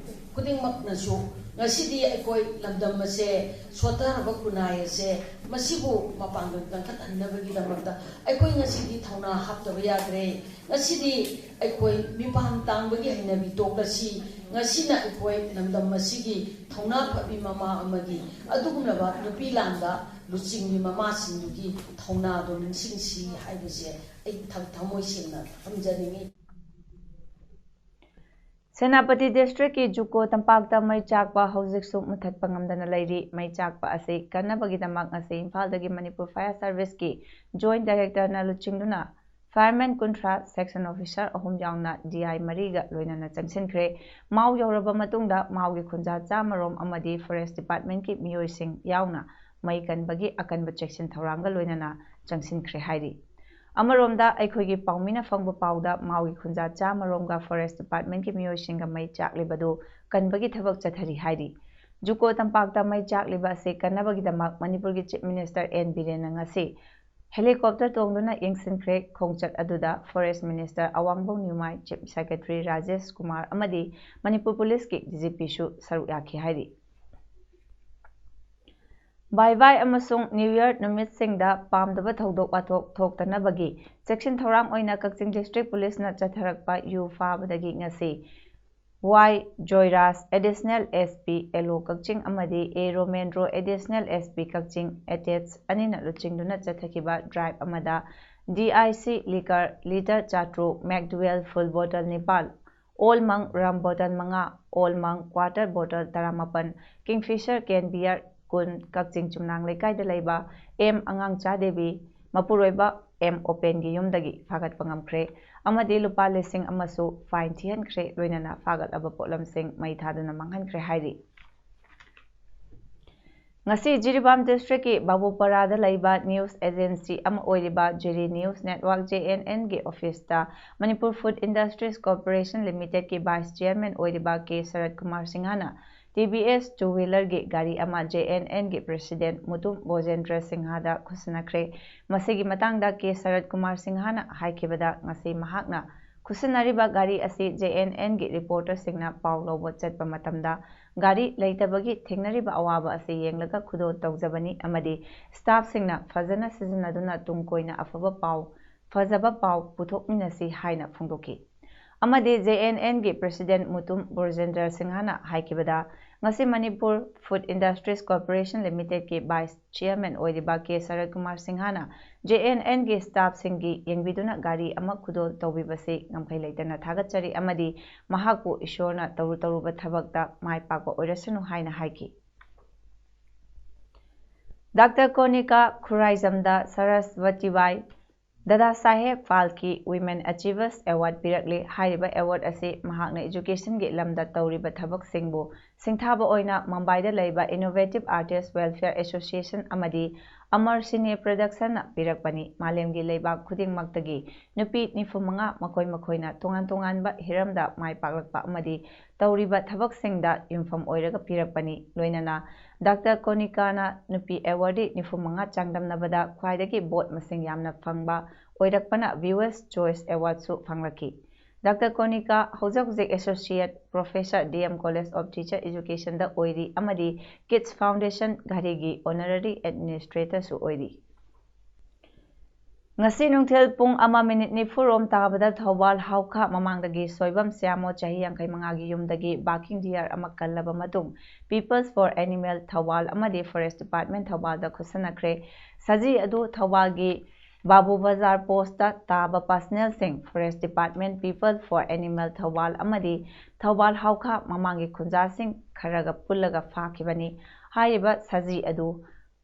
ꯈꯨꯗꯤꯡꯃꯛꯅꯁꯨ ꯉꯁꯤꯗꯤ ꯑꯩꯈꯣꯏ ꯂꯝꯗꯝ ꯑꯁꯦ ꯁꯣꯠꯊꯔꯕ ꯈꯨꯟꯅꯥꯏ ꯑꯁꯦ ꯃꯁꯤꯕꯨ ꯃꯄꯥꯡꯒꯜ ꯀꯟꯈꯠꯍꯟꯅꯕꯒꯤꯗꯃꯛꯇ ꯑꯩꯈꯣꯏ ꯉꯁꯤꯗꯤ ꯊꯧꯅꯥ ꯍꯥꯞꯇꯕ ꯌꯥꯗ꯭ꯔꯦ꯫ ꯉꯁꯤꯗꯤ ꯑꯩꯈꯣꯏ ꯃꯤꯄꯥꯟ ꯇꯥꯡꯕꯒꯤ ꯍꯩꯅꯕꯤ ꯇꯣꯛꯂꯁꯤ꯫ ꯉꯁꯤꯅ ꯑꯩꯈꯣꯏ ꯂꯝꯗꯝ ꯑꯁꯤꯒꯤ ꯊꯧꯅꯥ ꯐꯕꯤ ꯃꯃꯥ ꯑꯃꯒꯤ ꯑꯗꯨꯒꯨꯝꯂꯕ ꯅꯨꯄꯤ ꯂꯥꯟꯗ ꯂꯨꯆꯤꯡꯕꯤ ꯃꯃꯥꯁꯤꯡꯗꯨꯒꯤ ꯊꯧꯅꯥꯗꯣ ꯅꯤꯡꯁꯤꯡꯁꯤ ꯍꯥꯏꯕꯁꯦ ꯑꯩ ꯊ-, ꯊꯃꯣꯏ ꯁꯦꯡꯅ ꯊꯝꯖꯅꯤꯡꯏ꯫ ꯁꯦꯅꯥꯄꯇꯤ district ꯀꯤ ꯖꯨꯀꯣ ꯇꯝꯄꯥꯛꯇ ꯃꯩ ꯆꯥꯛꯄ ꯍꯧꯖꯤꯛꯁꯨ ꯃꯨꯊꯠꯄ ꯉꯝꯗꯅ ꯂꯩꯔꯤ꯫ ꯃꯩ ꯆꯥꯛꯄ ꯑꯁꯤ ꯀꯟꯅꯕꯒꯤꯗꯃꯛ ꯉꯁꯤ ꯏꯝꯐꯥꯜꯗꯒꯤ ꯃꯅꯤꯄꯨꯔ Fire Service ꯀꯤ Joint Director ꯅ ꯂꯨꯆꯤꯡꯗꯨꯅ fireman ꯀꯨꯟꯊ꯭ꯔꯥ, section officer ꯑꯍꯨꯝ ꯌꯥꯎꯅ D I ꯃꯔꯤꯒ ꯂꯣꯏꯅꯅ ꯆꯪꯁꯤꯟꯈ꯭ꯔꯦ꯫ ꯃꯥꯎ ꯌꯧꯔꯕ ꯃꯇꯨꯡꯗ ꯃꯥꯎꯒꯤ ꯈꯨꯟꯖꯥ ꯆꯥꯃꯔꯣꯝ ꯑꯃꯗꯤ Forest Department ꯀꯤ ꯃꯤꯑꯣꯏꯁꯤꯡ ꯌꯥꯎꯅ ꯃꯩ ꯀꯟꯕꯒꯤ ꯑꯀꯟꯕ ꯆꯦꯛꯁꯤꯟ ꯊꯧꯔꯥꯡꯒ ꯂꯣꯏꯅꯅ ꯆꯪꯁꯤꯟꯈ꯭ꯔꯦ ꯍꯥꯏꯔꯤ꯫ ꯑꯃꯔꯣꯝꯗ ꯑꯩꯈꯣꯏꯒꯤ ꯄꯥꯎꯃꯤꯅ ꯐꯪꯕ ꯄꯥꯎꯗ ꯃꯥꯎꯒꯤ ꯈꯨꯟꯖꯥ ꯆꯥꯃꯔꯣꯝꯒ Forest Department ꯀꯤ ꯃꯤꯑꯣꯏꯁꯤꯡꯒ ꯃꯩ ꯆꯥꯛꯂꯤꯕꯗꯨ ꯀꯟꯕꯒꯤ ꯊꯕꯛ ꯆꯠꯊꯔꯤ ꯍꯥꯏꯔꯤ꯫ ꯖꯨꯀꯣ ꯇꯝꯄꯥꯛꯇ ꯃꯩ ꯆꯥꯛꯂꯤꯕ ꯑꯁꯤ ꯀꯟꯅꯕꯒꯤꯗꯃꯛ ꯃꯅꯤꯄꯨꯔꯒꯤ Chief Minister N ꯕꯤꯔꯦꯟꯅ ꯉꯁꯤ helicopter ꯇꯣꯡꯗꯨꯅ ꯌꯦꯡꯁꯤꯟꯈ꯭ꯔꯦ꯫ ꯈꯣꯡꯆꯠ ꯑꯗꯨꯗ Forest Minister ꯑꯋꯥꯡꯕꯧ ꯅ꯭ꯌꯨꯃꯥꯏ, Chief Secretary Rajesh Kumar ꯑꯃꯗꯤ ꯃꯅꯤꯄꯨꯔ Police ꯀꯤ D G P ꯁꯨ ꯁꯔꯨꯛ ꯌꯥꯈꯤ ꯍꯥꯏꯔꯤ꯫ ꯕꯥꯏ ꯕꯥꯏ ꯑꯃꯁꯨꯡ New Year ꯅꯨꯃꯤꯠꯁꯤꯡꯗ ꯄꯥꯝꯗꯕ ꯊꯧꯗꯣꯛ ꯋꯥꯊꯣꯛ ꯊꯣꯛꯇꯅꯕꯒꯤ ꯆꯦꯛꯁꯤꯟ ꯊꯧꯔꯥꯡ ꯑꯣꯏꯅ ꯀꯛꯆꯤꯡ District Police ꯅ ꯆꯠꯊꯔꯛꯄ ꯌꯨ ꯐꯥꯕꯗꯒꯤ ꯉꯁꯤ ꯋꯥꯏ Joyraj, Additional S P, L O ꯀꯛꯆꯤꯡ ꯑꯃꯗꯤ ꯑꯦ ꯔꯣꯃꯦꯟꯗ꯭ꯔꯣ, Additional S P ꯀꯛꯆꯤꯡ, attached ꯑꯅꯤꯅ ꯂꯨꯆꯤꯡꯗꯨꯅ ꯆꯠꯊꯈꯤꯕ drive ꯑꯃꯗ D I C liquor litre ꯆꯥꯇ꯭ꯔꯨꯛ, Macduel full bottle ꯅꯤꯄꯥꯜ, Old Monk rum bottle ꯃꯉꯥ, Old Monk quarter bottle ꯇꯔꯥꯃꯥꯄꯜ, Kingfisher can beer ꯀꯨꯟ, ꯀꯛꯆꯤꯡ ꯆꯨꯝꯅꯥꯡ ꯂꯩꯀꯥꯏꯗ ꯂꯩꯕ ꯑꯦꯝ ꯑꯉꯥꯡꯆꯥ ꯗꯦꯕꯤ, ꯃꯄꯨꯔꯣꯏꯕ ꯑꯦꯝ ꯑꯣꯄꯦꯟꯒꯤ ꯌꯨꯝꯗꯒꯤ ꯐꯥꯒꯠꯄ ꯉꯝꯈ꯭ꯔꯦ ꯑꯃꯗꯤ ꯂꯨꯄꯥ ꯂꯤꯁꯤꯡ ꯑꯃꯁꯨ fine ꯊꯤꯍꯟꯈ꯭ꯔꯦ꯫ ꯂꯣꯏꯅꯅ ꯐꯥꯒꯠꯂꯕ ꯄꯣꯠꯂꯝꯁꯤꯡ ꯃꯩ ꯊꯥꯗꯨꯅ ꯃꯥꯡꯍꯟꯈ꯭ꯔꯦ ꯍꯥꯏꯔꯤ꯫ ꯉꯁꯤ ꯖꯤꯔꯤꯕꯥꯝ district ꯀꯤ ꯕꯥꯕꯨꯄꯥꯔꯥꯗ ꯂꯩꯕ news agency ꯑꯃ ꯑꯣꯏꯔꯤꯕ ꯖꯤꯔꯤ News Network, J N N ꯒꯤ office ꯇ Manipur Food Industries Corporation Limited ꯀꯤ vice chairman ꯑꯣꯏꯔꯤꯕ ꯀꯦ ꯁꯔꯠ ꯀꯨꯃꯥꯔ ꯁꯤꯡꯍꯅ T V S two wheeler ꯒꯤ ꯒꯥꯔꯤ ꯑꯃ J N N ꯒꯤ president ꯃꯨꯇꯨꯝ ꯕꯣꯖꯦꯟꯗ꯭ꯔ ꯁꯤꯡꯍꯗ ꯈꯨꯠꯁꯤꯟꯅꯈ꯭ꯔꯦ꯫ ꯃꯁꯤꯒꯤ ꯃꯇꯥꯡꯗ ꯀꯦ ꯁꯔꯠ ꯀꯨꯃꯥꯔ ꯁꯤꯡꯍꯅ ꯍꯥꯏꯈꯤꯕꯗ, ꯉꯁꯤ ꯃꯍꯥꯛꯅ ꯈꯨꯠꯁꯤꯟꯅꯔꯤꯕ ꯒꯥꯔꯤ ꯑꯁꯤ J N N ꯒꯤ reporter ꯁꯤꯡꯅ ꯄꯥꯎ ꯂꯧꯕ ꯆꯠꯄ ꯃꯇꯝꯗ ꯒꯥꯔꯤ ꯂꯩꯇꯕꯒꯤ ꯊꯦꯡꯅꯔꯤꯕ ꯑꯋꯥꯕ ꯑꯁꯤ ꯌꯦꯡꯂꯒ ꯈꯨꯗꯣꯜ ꯇꯧꯖꯕꯅꯤ ꯑꯃꯗꯤ staff ꯁꯤꯡꯅ ꯐꯖꯅ ꯁꯤꯖꯤꯟꯅꯗꯨꯅ ꯇꯨꯡ ꯀꯣꯏꯅ ꯑꯐꯕ ꯄꯥꯎ, ꯐꯖꯕ ꯄꯥꯎ ꯄꯨꯊꯣꯛꯃꯤꯟꯅꯁꯤ ꯍꯥꯏꯅ ꯐꯣꯡꯗꯣꯛꯈꯤ꯫ ꯑꯃꯗꯤ J N N ꯒꯤ president ꯃꯨꯇꯨꯝ ꯕ꯭ꯔꯖꯦꯟꯗ꯭ꯔ ꯁꯤꯡꯍꯅ ꯍꯥꯏꯈꯤꯕꯗ, ꯉꯁꯤ Manipur Food Industries Corporation Limited ꯀꯤ vice chairman ꯑꯣꯏꯔꯤꯕ ꯀꯦ ꯁꯔꯠ ꯀꯨꯃꯥꯔ ꯁꯤꯡꯍꯅ J N N ꯒꯤ staff ꯁꯤꯡꯒꯤ ꯌꯦꯡꯕꯤꯗꯨꯅ ꯒꯥꯔꯤ ꯑꯃ ꯈꯨꯗꯣꯜ ꯇꯧꯕꯤꯕꯁꯤ ꯉꯝꯈꯩ ꯂꯩꯇꯅ ꯊꯥꯒꯠꯆꯔꯤ ꯑꯃꯗꯤ ꯃꯍꯥꯛꯄꯨ ꯏꯁꯣꯔꯅ ꯇꯧꯔꯨ ꯇꯧꯔꯨꯕ ꯊꯕꯛꯇ ꯃꯥꯏ ꯄꯥꯛꯄ ꯑꯣꯏꯔꯁꯅꯨ ꯍꯥꯏꯅ ꯍꯥꯏꯈꯤ꯫ ꯗꯥꯛꯇꯔ ꯀꯣꯅꯤꯀꯥ ꯈꯨꯔꯥꯏꯖꯝꯗ ꯁꯔꯁꯋꯇꯤꯕꯥꯏ ꯗꯥꯗꯥ ꯁꯥꯍꯦꯕ ꯐꯥꯜꯀꯦ Women Achievers Award ꯄꯤꯔꯛꯂꯤ꯫ ꯍꯥꯏꯔꯤꯕ award ꯑꯁꯤ ꯃꯍꯥꯛꯅ education ꯒꯤ ꯂꯝꯗ ꯇꯧꯔꯤꯕ ꯊꯕꯛꯁꯤꯡꯕꯨ ꯁꯤꯡꯊꯥꯕ ꯑꯣꯏꯅ ꯃꯨꯝꯕꯥꯏꯗ ꯂꯩꯕ Innovative Artist Welfare Association ꯑꯃꯗꯤ Amar Cine Production ꯅ ꯄꯤꯔꯛꯄꯅꯤ꯫ ꯃꯥꯂꯦꯝꯒꯤ ꯂꯩꯕꯥꯛ ꯈꯨꯗꯤꯡꯃꯛꯇꯒꯤ ꯅꯨꯄꯤ ꯅꯤꯐꯨ ꯃꯉꯥ, ꯃꯈꯣꯏ ꯃꯈꯣꯏꯅ ꯇꯣꯉꯥꯟ ꯇꯣꯉꯥꯟꯕ ꯍꯤꯔꯝꯗ ꯃꯥꯏ ꯄꯥꯛꯂꯛꯄ ꯑꯃꯗꯤ ꯇꯧꯔꯤꯕ ꯊꯕꯛꯁꯤꯡꯗ ꯌꯨꯝꯐꯝ ꯑꯣꯏꯔꯒ ꯄꯤꯔꯛꯄꯅꯤ꯫ ꯂꯣꯏꯅꯅ ꯗꯥꯛꯇꯔ ꯀꯣꯅꯤꯀꯥꯅ ꯅꯨꯄꯤ awardee ꯅꯤꯐꯨ ꯃꯉꯥ ꯆꯥꯡꯗꯝꯅꯕꯗ ꯈ꯭ꯋꯥꯏꯗꯒꯤ vote ꯃꯁꯤꯡ ꯌꯥꯝꯅ ꯐꯪꯕ ꯑꯣꯏꯔꯛꯄꯅ Viewers' Choice Award ꯁꯨ ꯐꯪꯂꯛꯈꯤ꯫ ꯗꯥꯛꯇꯔ ꯀꯣꯅꯤꯀꯥ ꯍꯧꯖꯤꯛ ꯍꯧꯖꯤꯛ Associate Professor D M College of Teacher Education ꯗ ꯑꯣꯏꯔꯤ ꯑꯃꯗꯤ Kids Foundation ꯘꯔꯤꯒꯤ Honorary Administrator ꯁꯨ ꯑꯣꯏꯔꯤ꯫ ꯉꯁꯤ ꯅꯨꯡꯊꯤꯜ ꯄꯨꯡ ꯑꯃ minute ꯅꯤꯐꯨ ꯔꯣꯝ ꯇꯥꯕꯗ ꯊꯧꯕꯥꯜ ꯍꯥꯎꯈꯥ ꯃꯃꯥꯡꯗꯒꯤ ꯁꯣꯏꯕꯝ ꯁ꯭ꯌꯥꯃꯣ, ꯆꯍꯤ ꯌꯥꯡꯈꯩ ꯃꯉꯥꯒꯤ ꯌꯨꯝꯗꯒꯤ barking deer ꯑꯃ ꯀꯜꯂꯕ ꯃꯇꯨꯡ People's for Animal ꯊꯧꯕꯥꯜ ꯑꯃꯗꯤ Forest Department ꯊꯧꯕꯥꯜꯗ ꯈꯨꯠꯁꯟꯅꯈ꯭ꯔꯦ꯫ ꯁꯖꯤ ꯑꯗꯨ ꯊꯧꯕꯥꯜꯒꯤ ꯕꯥꯕꯨ ꯕꯖꯥꯔ post ꯇ ꯇꯥꯕ personnel ꯁꯤꯡ, Forest Department, People for Animal Thoubal ꯑꯃꯗꯤ ꯊꯧꯕꯥꯜ ꯍꯥꯎꯈꯥ ꯃꯃꯥꯡꯒꯤ ꯈꯨꯟꯖꯥꯁꯤꯡ ꯈꯔꯒ ꯄꯨꯜꯂꯒ ꯐꯥꯈꯤꯕꯅꯤ꯫ ꯍꯥꯏꯔꯤꯕ ꯁꯖꯤ ꯑꯗꯨ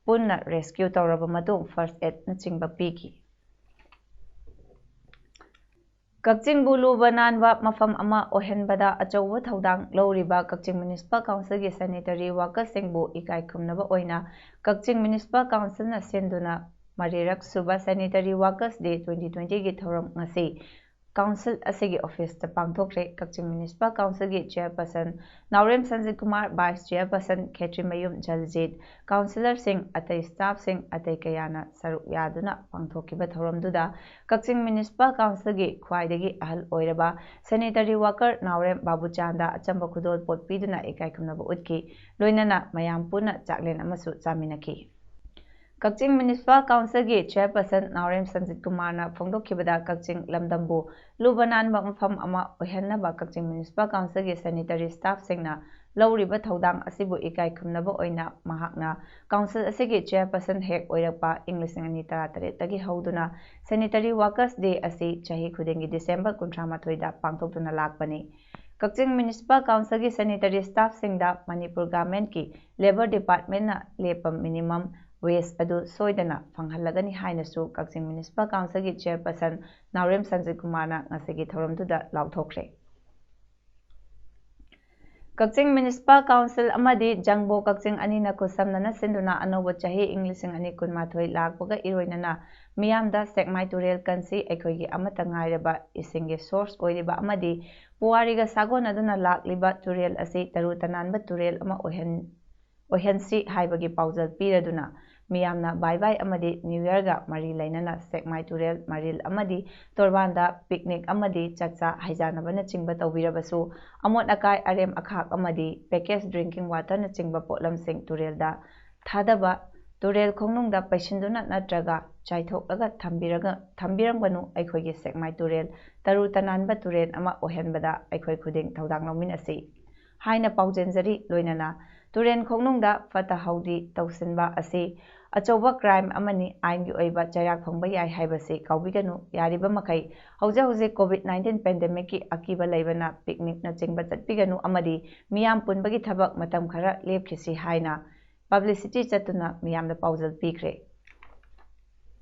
ꯄꯨꯟꯅ ꯔꯦꯁꯀ꯭ꯌꯨ ꯇꯧꯔꯕ ꯃꯇꯨꯡ ꯐꯥꯔꯁ ꯑꯦꯗꯅꯆꯤꯡꯕ ꯄꯤꯈꯤ꯫ ꯀꯛꯆꯤꯡꯕꯨ ꯂꯨꯕ ꯅꯥꯟꯕ ꯃꯐꯝ ꯑꯃ ꯑꯣꯏꯍꯟꯕꯗ ꯑꯆꯧꯕ ꯊꯧꯗꯥꯡ ꯂꯧꯔꯤꯕ ꯀꯛꯆꯤꯡ ꯃ꯭ꯌꯨꯅꯤꯁꯤꯄꯥꯜ ꯀꯥꯎꯟꯁꯤꯜꯒꯤ ꯁꯦꯅꯤꯇꯔꯤ ꯋꯥꯔꯀꯔꯁꯤꯡꯕꯨ ꯏꯀꯥꯏ ꯈꯨꯝꯅꯕ ꯑꯣꯏꯅ ꯀꯛꯆꯤꯡ ꯃ꯭ꯌꯨꯅꯤꯁꯤꯄꯥꯜ ꯀꯥꯎꯟꯁꯤꯜꯅ ꯁꯤꯟꯗꯨꯅ ꯃꯔꯤꯔꯛ ꯁꯨꯕ ꯁꯦꯅꯤꯇꯔꯤ ꯋꯥꯔꯀꯔꯁ ꯗꯦ ꯇ꯭ꯋꯦꯟꯇꯤ ꯇ꯭ꯋꯦꯟꯇꯤꯒꯤ ꯊꯧꯔꯝ ꯉꯁꯤ ꯀꯥꯎꯟꯁꯤꯜ ꯑꯁꯤꯒꯤ ꯑꯣꯐꯤꯁꯇ ꯄꯥꯡꯊꯣꯛꯈ꯭ꯔꯦ꯫ ꯀꯛꯆꯤꯡ ꯃ꯭ꯌꯨꯅꯤꯁꯤꯄꯥꯜ ꯀꯥꯎꯟꯁꯤꯜꯒꯤ ꯆꯦꯌꯔꯄꯔꯁꯟ ꯅꯥꯎꯔꯦꯝ ꯁꯟꯖꯤꯠ ꯀꯨꯃꯥꯔ, ꯚꯥꯏꯁ ꯆꯦꯌꯔꯄꯔꯁꯟ ꯈꯦꯇ꯭ꯔꯤꯃꯌꯨꯝ ꯖꯜꯖꯤꯠ, ꯀꯥꯎꯟꯁꯤꯂꯔꯁꯤꯡ, ꯑꯇꯩ ꯁ꯭ꯇꯥꯐꯁꯤꯡ, ꯑꯇꯩ ꯀꯌꯥꯅ ꯁꯔꯨꯛ ꯌꯥꯗꯨꯅ ꯄꯥꯡꯊꯣꯛꯈꯤꯕ ꯊꯧꯔꯝꯗꯨꯗ ꯀꯛꯆꯤꯡ ꯃ꯭ꯌꯨꯅꯤꯁꯤꯄꯥꯜ ꯀꯥꯎꯟꯁꯤꯜꯒꯤ ꯈ꯭ꯋꯥꯏꯗꯒꯤ ꯑꯍꯜ ꯑꯣꯏꯔꯕ ꯁꯦꯅꯤꯇꯔꯤ ꯋꯥꯔꯀꯔ ꯅꯥꯎꯔꯦꯝ ꯕꯥꯕꯨꯆꯥꯟꯗ ꯑꯆꯝꯕ ꯈꯨꯗꯣꯜꯄꯣꯠ ꯄꯤꯗꯨꯅ ꯏꯀꯥꯏ ꯈꯨꯝꯅꯕ ꯎꯠꯈꯤ꯫ ꯂꯣꯏꯅꯅ ꯃꯌꯥꯝ ꯄꯨꯟꯅ ꯆꯥꯛꯂꯦꯟ ꯑꯃꯁꯨ ꯆꯥꯃꯤꯟꯅꯈꯤ꯫ ꯀꯛꯆꯤꯡ ꯃ꯭ꯌꯨꯅꯤꯁꯤꯄꯥꯜ ꯀꯥꯎꯟꯁꯤꯜꯒꯤ ꯆꯦꯌꯔꯄꯔꯁꯟ ꯅꯥꯎꯔꯦꯝ ꯁꯟꯖꯤꯠ ꯀꯨꯃꯥꯔꯅ ꯐꯣꯡꯗꯣꯛꯈꯤꯕꯗ, ꯀꯛꯆꯤꯡ ꯂꯝꯗꯝꯕꯨ ꯂꯨꯕ ꯅꯥꯟꯕ ꯃꯐꯝ ꯑꯃ ꯑꯣꯏꯍꯟꯅꯕ ꯀꯛꯆꯤꯡ ꯃ꯭ꯌꯨꯅꯤꯁꯤꯄꯥꯜ ꯀꯥꯎꯟꯁꯤꯜꯒꯤ ꯁꯦꯅꯤꯇꯔꯤ ꯁ꯭ꯇꯥꯐꯁꯤꯡꯅ ꯂꯧꯔꯤꯕ ꯊꯧꯗꯥꯡ ꯑꯁꯤꯕꯨ ꯏꯀꯥꯏ ꯈꯨꯝꯅꯕ ꯑꯣꯏꯅ ꯃꯍꯥꯛꯅ ꯀꯥꯎꯟꯁꯤꯜ ꯑꯁꯤꯒꯤ ꯆꯦꯌꯔꯄꯔꯁꯟ ꯍꯦꯛ ꯑꯣꯏꯔꯛꯄ ꯏꯪ ꯂꯤꯁꯤꯡ ꯑꯅꯤ ꯇꯔꯥꯇꯔꯦꯠꯇꯒꯤ ꯍꯧꯗꯨꯅ ꯁꯦꯅꯤꯇꯔꯤ ꯋꯥꯔꯀꯔꯁ ꯗꯦ ꯑꯁꯤ ꯆꯍꯤ ꯈꯨꯗꯤꯡꯒꯤ ꯗꯤꯁꯦꯝꯕꯔ ꯀꯨꯟꯊ꯭ꯔꯥ ꯃꯥꯊꯣꯏꯗ ꯄꯥꯡꯊꯣꯛꯇꯨꯅ ꯂꯥꯛꯄꯅꯤ꯫ ꯀꯛꯆꯤꯡ ꯃ꯭ꯌꯨꯅꯤꯁꯤꯄꯥꯜ ꯀꯥꯎꯟꯁꯤꯜꯒꯤ ꯁꯦꯅꯤꯇꯔꯤ ꯁ꯭ꯇꯥꯐꯁꯤꯡꯗ ꯃꯅꯤꯄꯨꯔ ꯒꯚꯔꯟꯃꯦꯟꯠꯀꯤ ꯂꯦꯕꯔ ꯗꯤꯄꯥꯔꯠꯃꯦꯟꯠꯅ ꯂꯦꯞꯄ ꯃꯤꯅꯤꯃꯝ ꯋꯦꯖ ꯑꯗꯨ ꯁꯣꯏꯗꯅ ꯐꯪꯍꯜꯂꯒꯅꯤ ꯍꯥꯏꯅꯁꯨ ꯀꯛꯆꯤꯡ ꯃ꯭ꯌꯨꯅꯤꯁꯤꯄꯥꯜ ꯀꯥꯎꯟꯁꯤꯜꯒꯤ ꯆꯦꯌꯔꯄꯔꯁꯟ ꯅꯥꯎꯔꯦꯝ ꯁꯟꯖꯤꯠ ꯀꯨꯃꯥꯔꯅ ꯉꯁꯤꯒꯤ ꯊꯧꯔꯝꯗꯨꯗ ꯂꯥꯎꯊꯣꯛꯈ꯭ꯔꯦ꯫ ꯀꯛꯆꯤꯡ ꯃ꯭ꯌꯨꯅꯤꯁꯤꯄꯥꯜ ꯀꯥꯎꯟꯁꯤꯜ ꯑꯃꯗꯤ ꯖꯪꯕꯣ ꯀꯛꯆꯤꯡ ꯑꯅꯤꯅ ꯈꯨꯠꯁꯝꯅꯅ ꯁꯤꯟꯗꯨꯅ ꯑꯅꯧꯕ ꯆꯍꯤ ꯏꯪ ꯂꯤꯁꯤꯡ ꯑꯅꯤ ꯀꯨꯟꯃꯥꯊꯣꯏ ꯂꯥꯛꯄꯒ ꯏꯔꯣꯏꯅꯅ ꯃꯤꯌꯥꯝꯗ ꯁꯦꯛꯃꯥꯏ ꯇꯨꯔꯦꯜ ꯀꯟꯁꯤ ꯑꯩꯈꯣꯏꯒꯤ ꯑꯃꯠꯇ ꯉꯥꯏꯔꯕ ꯏꯁꯤꯡꯒꯤ ꯁꯣꯔꯁ ꯑꯣꯏꯔꯤꯕ ꯑꯃꯗꯤ ꯄꯨꯋꯥꯔꯤꯒ ꯁꯥꯒꯣꯟꯅꯗꯨꯅ ꯂꯥꯛꯂꯤꯕ ꯇꯨꯔꯦꯜ ꯑꯁꯤ ꯇꯔꯨ ꯇꯅꯥꯟꯕ ꯇꯨꯔꯦꯜ ꯑꯃ ꯑꯣꯏꯍꯟ-, ꯑꯣꯏꯍꯟꯁꯤ ꯍꯥꯏꯕꯒꯤ ꯄꯥꯎꯖꯦꯜ ꯄꯤꯔꯗꯨꯅ ꯃꯤꯌꯥꯝꯅ ꯕꯥꯏ ꯕꯥꯏ ꯑꯃꯗꯤ ꯅ꯭ꯌꯨ ꯌꯔꯒ ꯃꯔꯤ ꯂꯩꯅꯅ ꯁꯦꯛꯃꯥꯏ ꯇꯨꯔꯦꯜ, ꯃꯔꯤꯜ ꯑꯃꯗꯤ ꯇꯣꯔꯕꯥꯟꯗ ꯄꯤꯛꯅꯤꯛ ꯑꯃꯗꯤ ꯆꯥꯛꯆꯥ ꯍꯩꯖꯥꯟꯅꯕꯅꯆꯤꯡꯕ ꯇꯧꯕꯤꯔꯕꯁꯨ, ꯑꯃꯣꯠ ꯑꯀꯥꯏ ꯑꯔꯦꯝ ꯑꯈꯥꯛ ꯑꯃꯗꯤ ꯄꯦꯀꯦꯖ ꯗ꯭ꯔꯤꯡꯀꯤꯡ ꯋꯥꯇꯔꯅꯆꯤꯡꯕ ꯄꯣꯠꯂꯝꯁꯤꯡ ꯇꯨꯔꯦꯜꯗ ꯊꯥꯗꯕ, ꯇꯨꯔꯦꯜ ꯈꯣꯡꯅꯨꯡꯗ ꯄꯩꯁꯤꯟꯗꯨꯅ ꯅꯠꯇ꯭ꯔꯒ ꯆꯥꯏꯊꯣꯛꯂꯒ ꯊꯝꯕꯤꯔꯒ, ꯊꯝꯕꯤꯔꯝꯒꯅꯨ꯫ ꯑꯩꯈꯣꯏꯒꯤ ꯁꯦꯛꯃꯥꯏ ꯇꯨꯔꯦꯜ ꯇꯔꯨ ꯇꯅꯥꯟꯕ ꯇꯨꯔꯦꯜ ꯑꯃ ꯑꯣꯏꯍꯟꯕꯗ ꯑꯩꯈꯣꯏ ꯈꯨꯗꯤꯡ ꯊꯧꯗꯥꯡ ꯂꯧꯃꯤꯟꯅꯁꯤ ꯍꯥꯏꯅ ꯄꯥꯎꯖꯦꯟꯖꯔꯤ꯫ ꯂꯣꯏꯅꯅ ꯇꯨꯔꯦꯜ ꯈꯣꯡꯅꯨꯡꯗ ꯐꯠꯇ ꯍꯥꯎꯗꯤ ꯇꯧꯁꯤꯟꯕ ꯑꯁꯤ ꯑꯆꯧꯕ ꯀ꯭ꯔꯥꯏꯝ ꯑꯃꯅꯤ, ꯑꯥꯏꯟꯒꯤ ꯑꯣꯏꯕ ꯆꯩꯔꯥꯛ ꯐꯪꯕ ꯌꯥꯏ ꯍꯥꯏꯕꯁꯤ ꯀꯥꯎꯕꯤꯒꯅꯨ꯫ ꯌꯥꯔꯤꯕ ꯃꯈꯩ ꯍꯧꯖꯤꯛ ꯍꯧꯖꯤꯛ ꯀꯣꯚꯤꯗ ꯅꯥꯏꯟꯇꯤꯟ ꯄꯦꯟꯗꯦꯃꯤꯛꯀꯤ ꯑꯀꯤꯕ ꯂꯩꯕꯅ ꯄꯤꯛꯅꯤꯛꯅꯆꯤꯡꯕ ꯆꯠꯄꯤꯒꯅꯨ ꯑꯃꯗꯤ ꯃꯤꯌꯥꯝ ꯄꯨꯟꯕꯒꯤ ꯊꯕꯛ ꯃꯇꯝ ꯈꯔ ꯂꯦꯞꯈꯤꯁꯤ ꯍꯥꯏꯅ ꯄꯕ꯭ꯂꯤꯁꯤꯇꯤ ꯆꯠꯇꯨꯅ ꯃꯤꯌꯥꯝꯗ ꯄꯥꯎꯖꯦꯜ ꯄꯤꯈ꯭ꯔꯦ꯫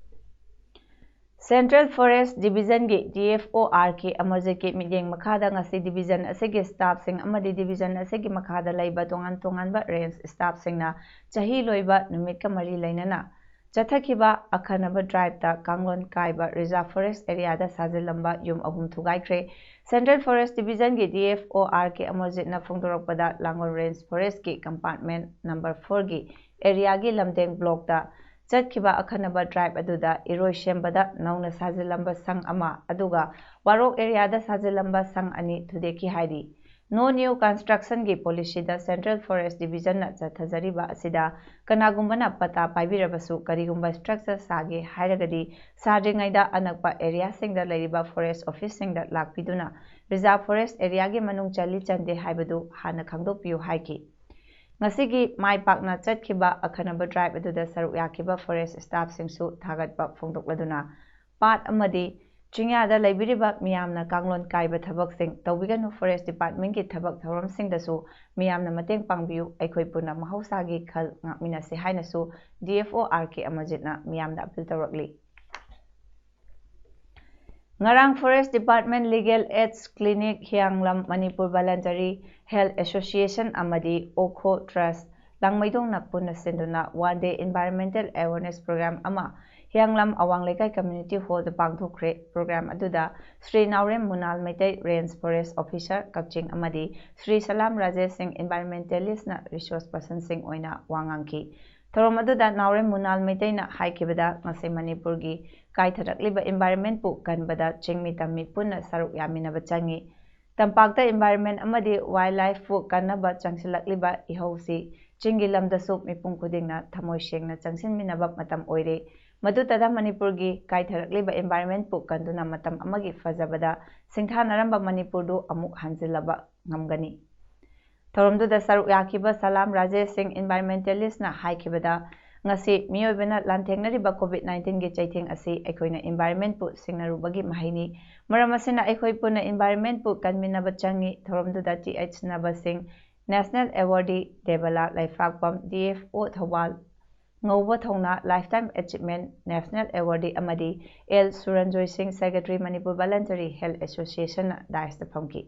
ꯁꯦꯟꯇ꯭ꯔꯦꯜ ꯐꯣꯔꯦꯁ ꯗꯤꯕꯤꯖꯟꯒꯤ D F O R K ꯑꯃꯔꯖꯤꯠꯀꯤ ꯃꯤꯠꯌꯦꯡ ꯃꯈꯥꯗ ꯉꯁꯤ ꯗꯤꯕꯤꯖꯟ ꯑꯁꯤꯒꯤ ꯁ꯭ꯇꯥꯐꯁꯤꯡ ꯑꯃꯗꯤ ꯗꯤꯕꯤꯖꯟ ꯑꯁꯤꯒꯤ ꯃꯈꯥꯗ ꯂꯩꯕ ꯇꯣꯉꯥꯟ ꯇꯣꯉꯥꯟꯕ ꯔꯦꯟꯖ ꯁ꯭ꯇꯥꯐꯁꯤꯡꯅ ꯆꯍꯤ ꯂꯣꯏꯕ ꯅꯨꯃꯤꯠꯀ ꯃꯔꯤ ꯂꯩꯅꯅ ꯆꯠꯊꯈꯤꯕ ꯑꯈꯟꯅꯕ ꯗ꯭ꯔꯥꯏꯚꯇ ꯀꯥꯡꯂꯣꯟ ꯀꯥꯏꯕ ꯔꯤꯖꯥꯔꯚ ꯐꯣꯔꯦꯁ ꯑꯦꯔꯤꯌꯥꯗ ꯁꯥꯖꯤꯜꯂꯝꯕ ꯌꯨꯝ ꯑꯍꯨꯝ ꯊꯨꯒꯥꯏꯈ꯭ꯔꯦ꯫ ꯁꯦꯟꯇ꯭ꯔꯦꯜ ꯐꯣꯔꯦꯁ ꯗꯤꯕꯤꯖꯟꯒꯤ D F O R K ꯑꯃꯔꯖꯤꯠꯅ ꯐꯣꯡꯗꯣꯔꯛꯄꯗ, ꯂꯥꯡꯒꯣꯜ ꯔꯦꯟꯖ ꯐꯣꯔꯦꯁ꯭ꯠꯀꯤ ꯀꯝꯄꯥꯔꯠꯃꯦꯟꯠ ꯅꯝꯕꯔ ꯐꯣꯔꯒꯤ ꯑꯦꯔꯤꯌꯥꯒꯤ ꯂꯝꯗꯦꯡ ꯕ꯭ꯂꯣꯛꯇ ꯆꯠꯈꯤꯕ ꯑꯈꯟꯅꯕ ꯗ꯭ꯔꯥꯏꯚ ꯑꯗꯨꯗ ꯏꯔꯣꯏꯁꯦꯝꯕꯗ ꯅꯧꯅ ꯁꯥꯖꯤꯜꯂꯝꯕ ꯁꯪ ꯑꯃ, ꯑꯗꯨꯒ ꯋꯥꯔꯣꯛ ꯑꯦꯔꯤꯌꯥꯗ ꯁꯥꯖꯤꯜꯂꯝꯕ ꯁꯪ ꯑꯅꯤ ꯊꯨꯗꯦꯛꯈꯤ ꯍꯥꯏꯔꯤ꯫ ꯅꯣ ꯅ꯭ꯌꯨ ꯀꯟꯁꯇ꯭ꯔꯛꯁꯟꯒꯤ ꯄꯣꯂꯤꯁꯤꯗ ꯁꯦꯟꯇ꯭ꯔꯦꯜ ꯐꯣꯔꯦꯁ꯭ꯠ ꯗꯤꯕꯤꯖꯟꯅ ꯆꯠꯊꯖꯔꯤꯕ ꯑꯁꯤꯗ ꯀꯅꯥꯒꯨꯝꯕꯅ ꯄꯇꯥ ꯄꯥꯏꯕꯤꯔꯕꯁꯨ ꯀꯔꯤꯒꯨꯝꯕ ꯁ꯭ꯇ꯭ꯔꯛꯆꯔ ꯁꯥꯒꯦ ꯍꯥꯏꯔꯒꯗꯤ ꯁꯥꯗ꯭ꯔꯤꯉꯩꯗ ꯑꯅꯛꯄ ꯑꯦꯔꯤꯌꯥꯁꯤꯡꯗ ꯂꯩꯔꯤꯕ ꯐꯣꯔꯦꯁ꯭ꯠ ꯑꯣꯐꯤꯁꯁꯤꯡꯗ ꯂꯥꯛꯄꯤꯗꯨꯅ ꯔꯤꯖꯥꯔꯚ ꯐꯣꯔꯦꯁ꯭ꯠ ꯑꯦꯔꯤꯌꯥꯒꯤ ꯃꯅꯨꯡ ꯆꯜꯂꯤ ꯆꯟꯗꯦ ꯍꯥꯏꯕꯗꯨ ꯍꯥꯟꯅ ꯈꯪꯗꯣꯛꯄꯤꯌꯨ ꯍꯥꯏꯈꯤ꯫ ꯉꯁꯤꯒꯤ ꯃꯥꯏ ꯄꯥꯛꯅ ꯆꯠꯈꯤꯕ ꯑꯈꯟꯅꯕ ꯗ꯭ꯔꯥꯏꯚ ꯑꯗꯨꯗ ꯁꯔꯨꯛ ꯌꯥꯈꯤꯕ ꯐꯣꯔꯦꯁ꯭ꯠ ꯁ꯭ꯇꯥꯐꯁꯤꯡꯁꯨ ꯊꯥꯒꯠꯄ ꯐꯣꯡꯗꯣꯛꯂꯗꯨꯅ, ꯄꯥꯠ ꯑꯃꯗꯤ ꯆꯤꯡꯌꯥꯗ ꯂꯩꯕꯤꯔꯤꯕ ꯃꯤꯌꯥꯝꯅ ꯀꯥꯡꯂꯣꯟ ꯀꯥꯏꯕ ꯊꯕꯛꯁꯤꯡ ꯇꯧꯕꯤꯒꯅꯨ, ꯐꯣꯔꯦꯁ꯭ꯠ ꯗꯤꯄꯥꯔꯠꯃꯦꯟꯠꯀꯤ ꯊꯕꯛ ꯊꯧꯔꯝꯁꯤꯡꯗꯁꯨ ꯃꯤꯌꯥꯝꯅ ꯃꯇꯦꯡ ꯄꯥꯡꯕꯤꯌꯨ, ꯑꯩꯈꯣꯏ ꯄꯨꯟꯅ ꯃꯍꯧꯁꯥꯒꯤ ꯈꯜ ꯉꯥꯛꯃꯤꯟꯅꯁꯤ ꯍꯥꯏꯅꯁꯨ ꯗꯤ ꯑꯦꯐ ꯑꯣ ꯑꯥꯔ ꯀꯦ ꯑꯃꯔꯖꯤꯠꯅ ꯃꯤꯌꯥꯝꯗ ꯑꯄꯤꯜ ꯇꯧꯔꯛꯂꯤ꯫ ꯉꯔꯥꯡ forest department, legal aids clinic, Hiyanglam Manipur voluntary health association ꯑꯃꯗꯤ ꯑꯣꯈꯣ ꯇ꯭ꯔꯁꯠ ꯂꯥꯡꯃꯩꯗꯣꯡꯅ ꯄꯨꯟꯅ ꯁꯤꯟꯗꯨꯅ one day environmental awareness programme ꯑꯃ ꯍꯤꯌꯥꯡꯂꯝ ꯑꯋꯥꯡ ꯂꯩꯀꯥꯏ ꯀꯝꯃ꯭ꯌꯨꯅꯤꯇꯤ ꯍꯣꯜꯗ ꯄꯥꯡꯊꯣꯛꯈ꯭ꯔꯦ꯫ ꯄ꯭ꯔꯣꯒ꯭ꯔꯥꯝ ꯑꯗꯨꯗ Shri Naorem Munal Meitei, range forest officer Kakching ꯑꯃꯗꯤ ꯁ꯭ꯔꯤ ꯁꯂꯥꯝ ꯔꯥꯖꯦꯁ ꯁꯤꯡ, ꯏꯟꯚꯥꯏꯔꯣꯟꯃꯦꯟꯇꯦꯂꯤꯁ꯭ꯠꯅ ꯔꯤꯁꯣꯔꯁ ꯄꯔꯁꯟꯁꯤꯡ ꯑꯣꯏꯅ ꯋꯥ ꯉꯥꯡꯈꯤ꯫ ꯊꯧꯔꯝ ꯑꯗꯨꯗ ꯅꯥꯎꯔꯦꯝ ꯃꯨꯅꯥꯜ ꯃꯩꯇꯩꯅ ꯍꯥꯏꯈꯤꯕꯗ, ꯉꯁꯤ ꯃꯅꯤꯄꯨꯔꯒꯤ ꯀꯥꯏꯊꯔꯛꯂꯤꯕ ꯏꯟꯚꯥꯏꯔꯣꯟꯃꯦꯟꯠꯄꯨ ꯀꯟꯕꯗ ꯆꯤꯡꯃꯤ ꯇꯝꯃꯤ ꯄꯨꯟꯅ ꯁꯔꯨꯛ ꯌꯥꯃꯤꯟꯅꯕ ꯆꯪꯏ꯫ ꯇꯝꯄꯥꯛꯇ ꯏꯟꯚꯥꯏꯔꯣꯟꯃꯦꯟꯠ ꯑꯃꯗꯤ ꯋꯥꯏꯜꯗ ꯂꯥꯏꯐꯄꯨ ꯀꯟꯅꯕ ꯆꯪꯁꯤꯜꯂꯛꯂꯤꯕ ꯏꯍꯧꯁꯤ ꯆꯤꯡꯒꯤ ꯂꯝꯗꯁꯨ ꯃꯤꯄꯨꯝ ꯈꯨꯗꯤꯡꯅ ꯊꯃꯣꯏ ꯁꯦꯡꯅ ꯆꯪꯁꯤꯟꯃꯤꯟꯅꯕ ꯃꯇꯝ ꯑꯣꯏꯔꯦ꯫ ꯃꯗꯨꯇꯗ ꯃꯅꯤꯄꯨꯔꯒꯤ ꯀꯥꯏꯊꯔꯛꯂꯤꯕ ꯏꯟꯚꯥꯏꯔꯣꯟꯃꯦꯟꯠꯄꯨ ꯀꯟꯗꯨꯅ ꯃꯇꯝ ꯑꯃꯒꯤ ꯐꯖꯕꯗ ꯁꯤꯡꯊꯥꯅꯔꯝꯕ ꯃꯅꯤꯄꯨꯔꯗꯨ ꯑꯃꯨꯛ ꯍꯟꯖꯤꯜꯂꯕ ꯉꯝꯒꯅꯤ꯫ ꯊꯧꯔꯝꯗꯨꯗ ꯁꯔꯨꯛ ꯌꯥꯈꯤꯕ ꯁꯂꯥꯝ ꯔꯥꯖꯦꯁ ꯁꯤꯡ, ꯏꯟꯚꯥꯏꯔꯣꯟꯃꯦꯟꯇꯦꯂꯤꯁ꯭ꯠꯅ ꯍꯥꯏꯈꯤꯕꯗ, ꯉꯁꯤ ꯃꯤꯑꯣꯏꯕꯅ ꯂꯥꯟꯊꯦꯡꯅꯔꯤꯕ ꯀꯣꯚꯤꯗ ꯅꯥꯏꯟꯇꯤꯟꯒꯤ ꯆꯩꯊꯦꯡ ꯑꯁꯤ ꯑꯩꯈꯣꯏꯅ ꯏꯟꯚꯥꯏꯔꯣꯟꯃꯦꯟꯠꯄꯨ ꯁꯤꯡꯅꯔꯨꯕꯒꯤ ꯃꯍꯩꯅꯤ꯫ ꯃꯔꯝ ꯑꯁꯤꯅ ꯑꯩꯈꯣꯏ ꯄꯨꯟꯅ ꯏꯟꯚꯥꯏꯔꯣꯟꯃꯦꯟꯠꯄꯨ ꯀꯟꯃꯤꯟꯅꯕ ꯆꯪꯏ꯫ ꯊꯧꯔꯝꯗꯨꯗ ꯇꯤ ꯑꯩꯆ ꯅꯕꯁꯤꯡ, National Awardee ꯗꯦꯕꯂꯥ ꯂꯩꯐ꯭ꯔꯥꯛꯄꯝ, D F O ꯊꯧꯕꯥꯜ, ꯉꯧꯕ ꯊꯧꯅꯥ Lifetime Achievement National Awardee ꯑꯃꯗꯤ L ꯁꯨꯔꯟꯖꯣꯏ ꯁꯤꯡ, Secretary Manipur Voluntary Health Association ꯅ dais ꯇ ꯐꯝꯈꯤ꯫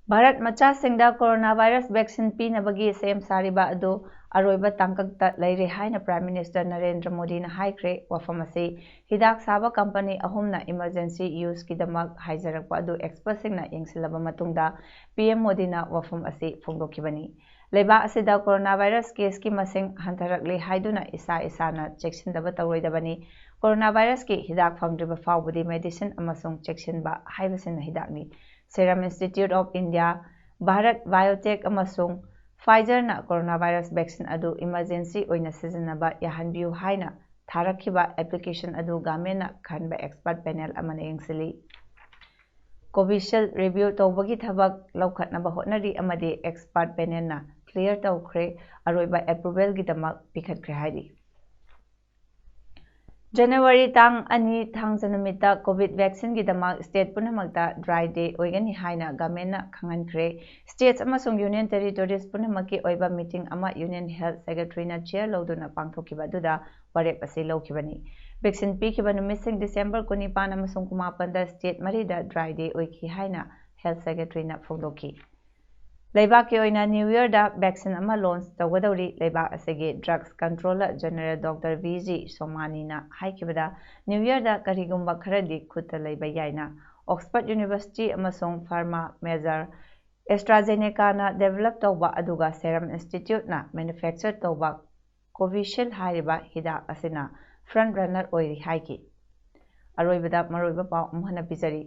ꯚꯥꯔꯠ ꯃꯆꯥꯁꯤꯡꯗ ꯀꯣꯔꯣꯅꯥ ꯚꯥꯏꯔꯁ vaccine ꯄꯤꯅꯕꯒꯤ ꯁꯦꯝ ꯁꯥꯔꯤꯕ ꯑꯗꯨ ꯑꯔꯣꯏꯕ ꯇꯥꯡꯀꯛꯇ ꯂꯩꯔꯦ ꯍꯥꯏꯅ Prime Minister ꯅꯔꯦꯟꯗ꯭ꯔ ꯃꯣꯗꯤꯅ ꯍꯥꯏꯈ꯭ꯔꯦ꯫ ꯋꯥꯐꯝ ꯑꯁꯤ ꯍꯤꯗꯥꯛ ꯁꯥꯕ company ꯑꯍꯨꯝꯅ emergency use ꯀꯤꯗꯃꯛ ꯍꯥꯏꯖꯔꯛꯄ ꯑꯗꯨ expert ꯁꯤꯡꯅ ꯌꯦꯡꯁꯤꯜꯂꯕ ꯃꯇꯨꯡꯗ P M ꯃꯣꯗꯤꯅ ꯋꯥꯐꯝ ꯑꯁꯤ ꯐꯣꯡꯗꯣꯛꯈꯤꯕꯅꯤ꯫ ꯂꯩꯕꯥꯛ ꯑꯁꯤꯗ ꯀꯣꯔꯣꯅꯥ ꯚꯥꯏꯔꯁ case ꯀꯤ ꯃꯁꯤꯡ ꯍꯟꯊꯔꯛꯂꯦ ꯍꯥꯏꯗꯨꯅ ꯏꯁꯥ ꯏꯁꯥꯅ ꯆꯦꯛꯁꯤꯟꯗꯕ ꯇꯧꯔꯣꯏꯗꯕꯅꯤ꯫ ꯀꯣꯔꯣꯅꯥ ꯚꯥꯏꯔꯁꯀꯤ ꯍꯤꯗꯥꯛ ꯐꯪꯗ꯭ꯔꯤꯕ ꯐꯥꯎꯕꯗꯤ medicine ꯑꯃꯁꯨꯡ ꯆꯦꯛꯁꯤꯟꯕ ꯍꯥꯏꯕꯁꯤꯅ ꯍꯤꯗꯥꯛꯅꯤ꯫ Serum Institute of India, Bharat Biotech ꯑꯃꯁꯨꯡ Pfizer ꯅ ꯀꯣꯔꯣꯅꯥ ꯚꯥꯏꯔꯁ vaccine ꯑꯗꯨ emergency ꯑꯣꯏꯅ ꯁꯤꯖꯤꯟꯅꯕ ꯌꯥꯍꯟꯕꯤꯌꯨ ꯍꯥꯏꯅ ꯊꯥꯔꯛꯈꯤꯕ application ꯑꯗꯨ government ꯅ ꯈꯟꯕ expert panel ꯑꯃꯅ ꯌꯦꯡꯁꯤꯜꯂꯤ꯫ Covishield review ꯇꯧꯕꯒꯤ ꯊꯕꯛ ꯂꯧꯈꯠꯅꯕ ꯍꯣꯠꯅꯔꯤ ꯑꯃꯗꯤ expert panel ꯅ clear ꯇꯧꯈ꯭ꯔꯦ, ꯑꯔꯣꯏꯕ approval ꯒꯤꯗꯃꯛ ꯄꯤꯈꯠꯈ꯭ꯔꯦ ꯍꯥꯏꯔꯤ꯫ January ꯇꯥꯡ ꯑꯅꯤ ꯊꯥꯡꯖ ꯅꯨꯃꯤꯠꯇ COVID vaccine ꯒꯤꯗꯃꯛ state ꯄꯨꯝꯅꯃꯛꯇ dry day ꯑꯣꯏꯒꯅꯤ ꯍꯥꯏꯅ government ꯅ ꯈꯪꯍꯟꯈ꯭ꯔꯦ꯫ States ꯑꯃꯁꯨꯡ Union Territories ꯄꯨꯝꯅꯃꯛꯀꯤ ꯑꯣꯏꯕ meeting ꯑꯃ Union Health Secretary ꯅ chair ꯂꯧꯗꯨꯅ ꯄꯥꯡꯊꯣꯛꯈꯤꯕ ꯑꯗꯨꯗ ꯋꯥꯔꯦꯞ ꯑꯁꯤ ꯂꯧꯈꯤꯕꯅꯤ꯫ Vaccine ꯄꯤꯈꯤꯕ ꯅꯨꯃꯤꯠꯁꯤꯡ December ꯀꯨꯟꯅꯤꯄꯥꯟ ꯑꯃꯁꯨꯡ ꯀꯨꯟꯃꯥꯄꯟꯗ state ꯃꯔꯤꯗ dry day ꯑꯣꯏꯈꯤ ꯍꯥꯏꯅ Health Secretary ꯅ ꯐꯣꯡꯗꯣꯛꯈꯤ꯫ ꯂꯩꯕꯥꯛꯀꯤ ꯑꯣꯏꯅ New Year ꯗ vaccine ꯑꯃ launch ꯇꯧꯒꯗꯧꯔꯤ꯫ ꯂꯩꯕꯥꯛ ꯑꯁꯤꯒꯤ Drugs Controller General Doctor V G ꯁꯣꯃꯥꯅꯤꯅ ꯍꯥꯏꯈꯤꯕꯗ, New Year ꯗ ꯀꯔꯤꯒꯨꯝꯕ ꯈꯔꯗꯤ ꯈꯨꯠꯇ ꯂꯩꯕ ꯌꯥꯏꯅ Oxford University ꯑꯃꯁꯨꯡ pharma major AstraZeneca ꯅ develop ꯇꯧꯕ ꯑꯗꯨꯒ Serum Institute ꯅ manufacture ꯇꯧꯕ Covishield ꯍꯥꯏꯔꯤꯕ ꯍꯤꯗꯥꯛ ꯑꯁꯤꯅ front runner ꯑꯣꯏꯔꯤ ꯍꯥꯏꯈꯤ꯫ ꯑꯔꯣꯏꯕꯗ ꯃꯔꯨꯑꯣꯏꯕ ꯄꯥꯎ ꯑꯃꯨꯛ ꯍꯟꯅ ꯄꯤꯖꯔꯤ꯫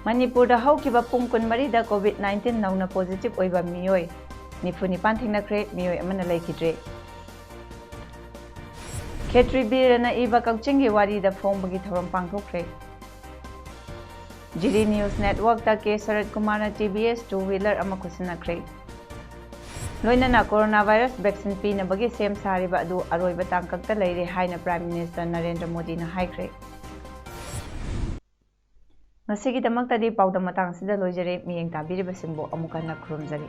ꯃꯅꯤꯄꯨꯔꯗ ꯍꯧꯈꯤꯕ ꯄꯨꯡ ꯀꯨꯟꯃꯔꯤꯗ COVID nineteen ꯅꯧꯅ positive ꯑꯣꯏꯕ ꯃꯤꯑꯣꯏ ꯅꯤꯐꯨ ꯅꯤꯄꯥꯟ ꯊꯦꯡꯅꯈ꯭ꯔꯦ, ꯃꯤꯑꯣꯏ ꯑꯃꯅ ꯂꯩꯈꯤꯗ꯭ꯔꯦ꯫ ꯈꯦꯇ꯭ꯔꯤ ꯕꯤꯔꯅ ꯏꯕ ꯀꯛꯆꯤꯡꯒꯤ ꯋꯥꯔꯤꯗ ꯐꯣꯡꯕꯒꯤ ꯊꯧꯔꯝ ꯄꯥꯡꯊꯣꯛꯈ꯭ꯔꯦ꯫ ꯖꯤꯔꯤ News Network ꯇ ꯀꯦ ꯁꯔꯠ ꯀꯨꯃꯥꯔꯅ T V S two wheeler ꯑꯃ ꯈꯨꯠꯁꯤꯟꯅꯈ꯭ꯔꯦ꯫ ꯂꯣꯏꯅꯅ ꯀꯣꯔꯣꯅꯥ ꯚꯥꯏꯔꯁ vaccine ꯄꯤꯅꯕꯒꯤ ꯁꯦꯝ ꯁꯥꯔꯤꯕ ꯑꯗꯨ ꯑꯔꯣꯏꯕ ꯇꯥꯡꯀꯛꯇ ꯂꯩꯔꯦ ꯍꯥꯏꯅ Prime Minister ꯅꯔꯦꯟꯗ꯭ꯔ ꯃꯣꯗꯤꯅ ꯍꯥꯏꯈ꯭ꯔꯦ꯫ ꯉꯁꯤꯒꯤꯗꯃꯛꯇꯗꯤ ꯄꯥꯎꯗꯝ ꯃꯇꯥꯡ ꯑꯁꯤꯗ ꯂꯣꯏꯖꯔꯦ꯫ ꯃꯤꯠꯌꯦꯡ ꯇꯥꯕꯤꯔꯤꯕꯁꯤꯡꯕꯨ ꯑꯃꯨꯛ ꯍꯟꯅ ꯈꯨꯔꯨꯝꯖꯔꯤ꯫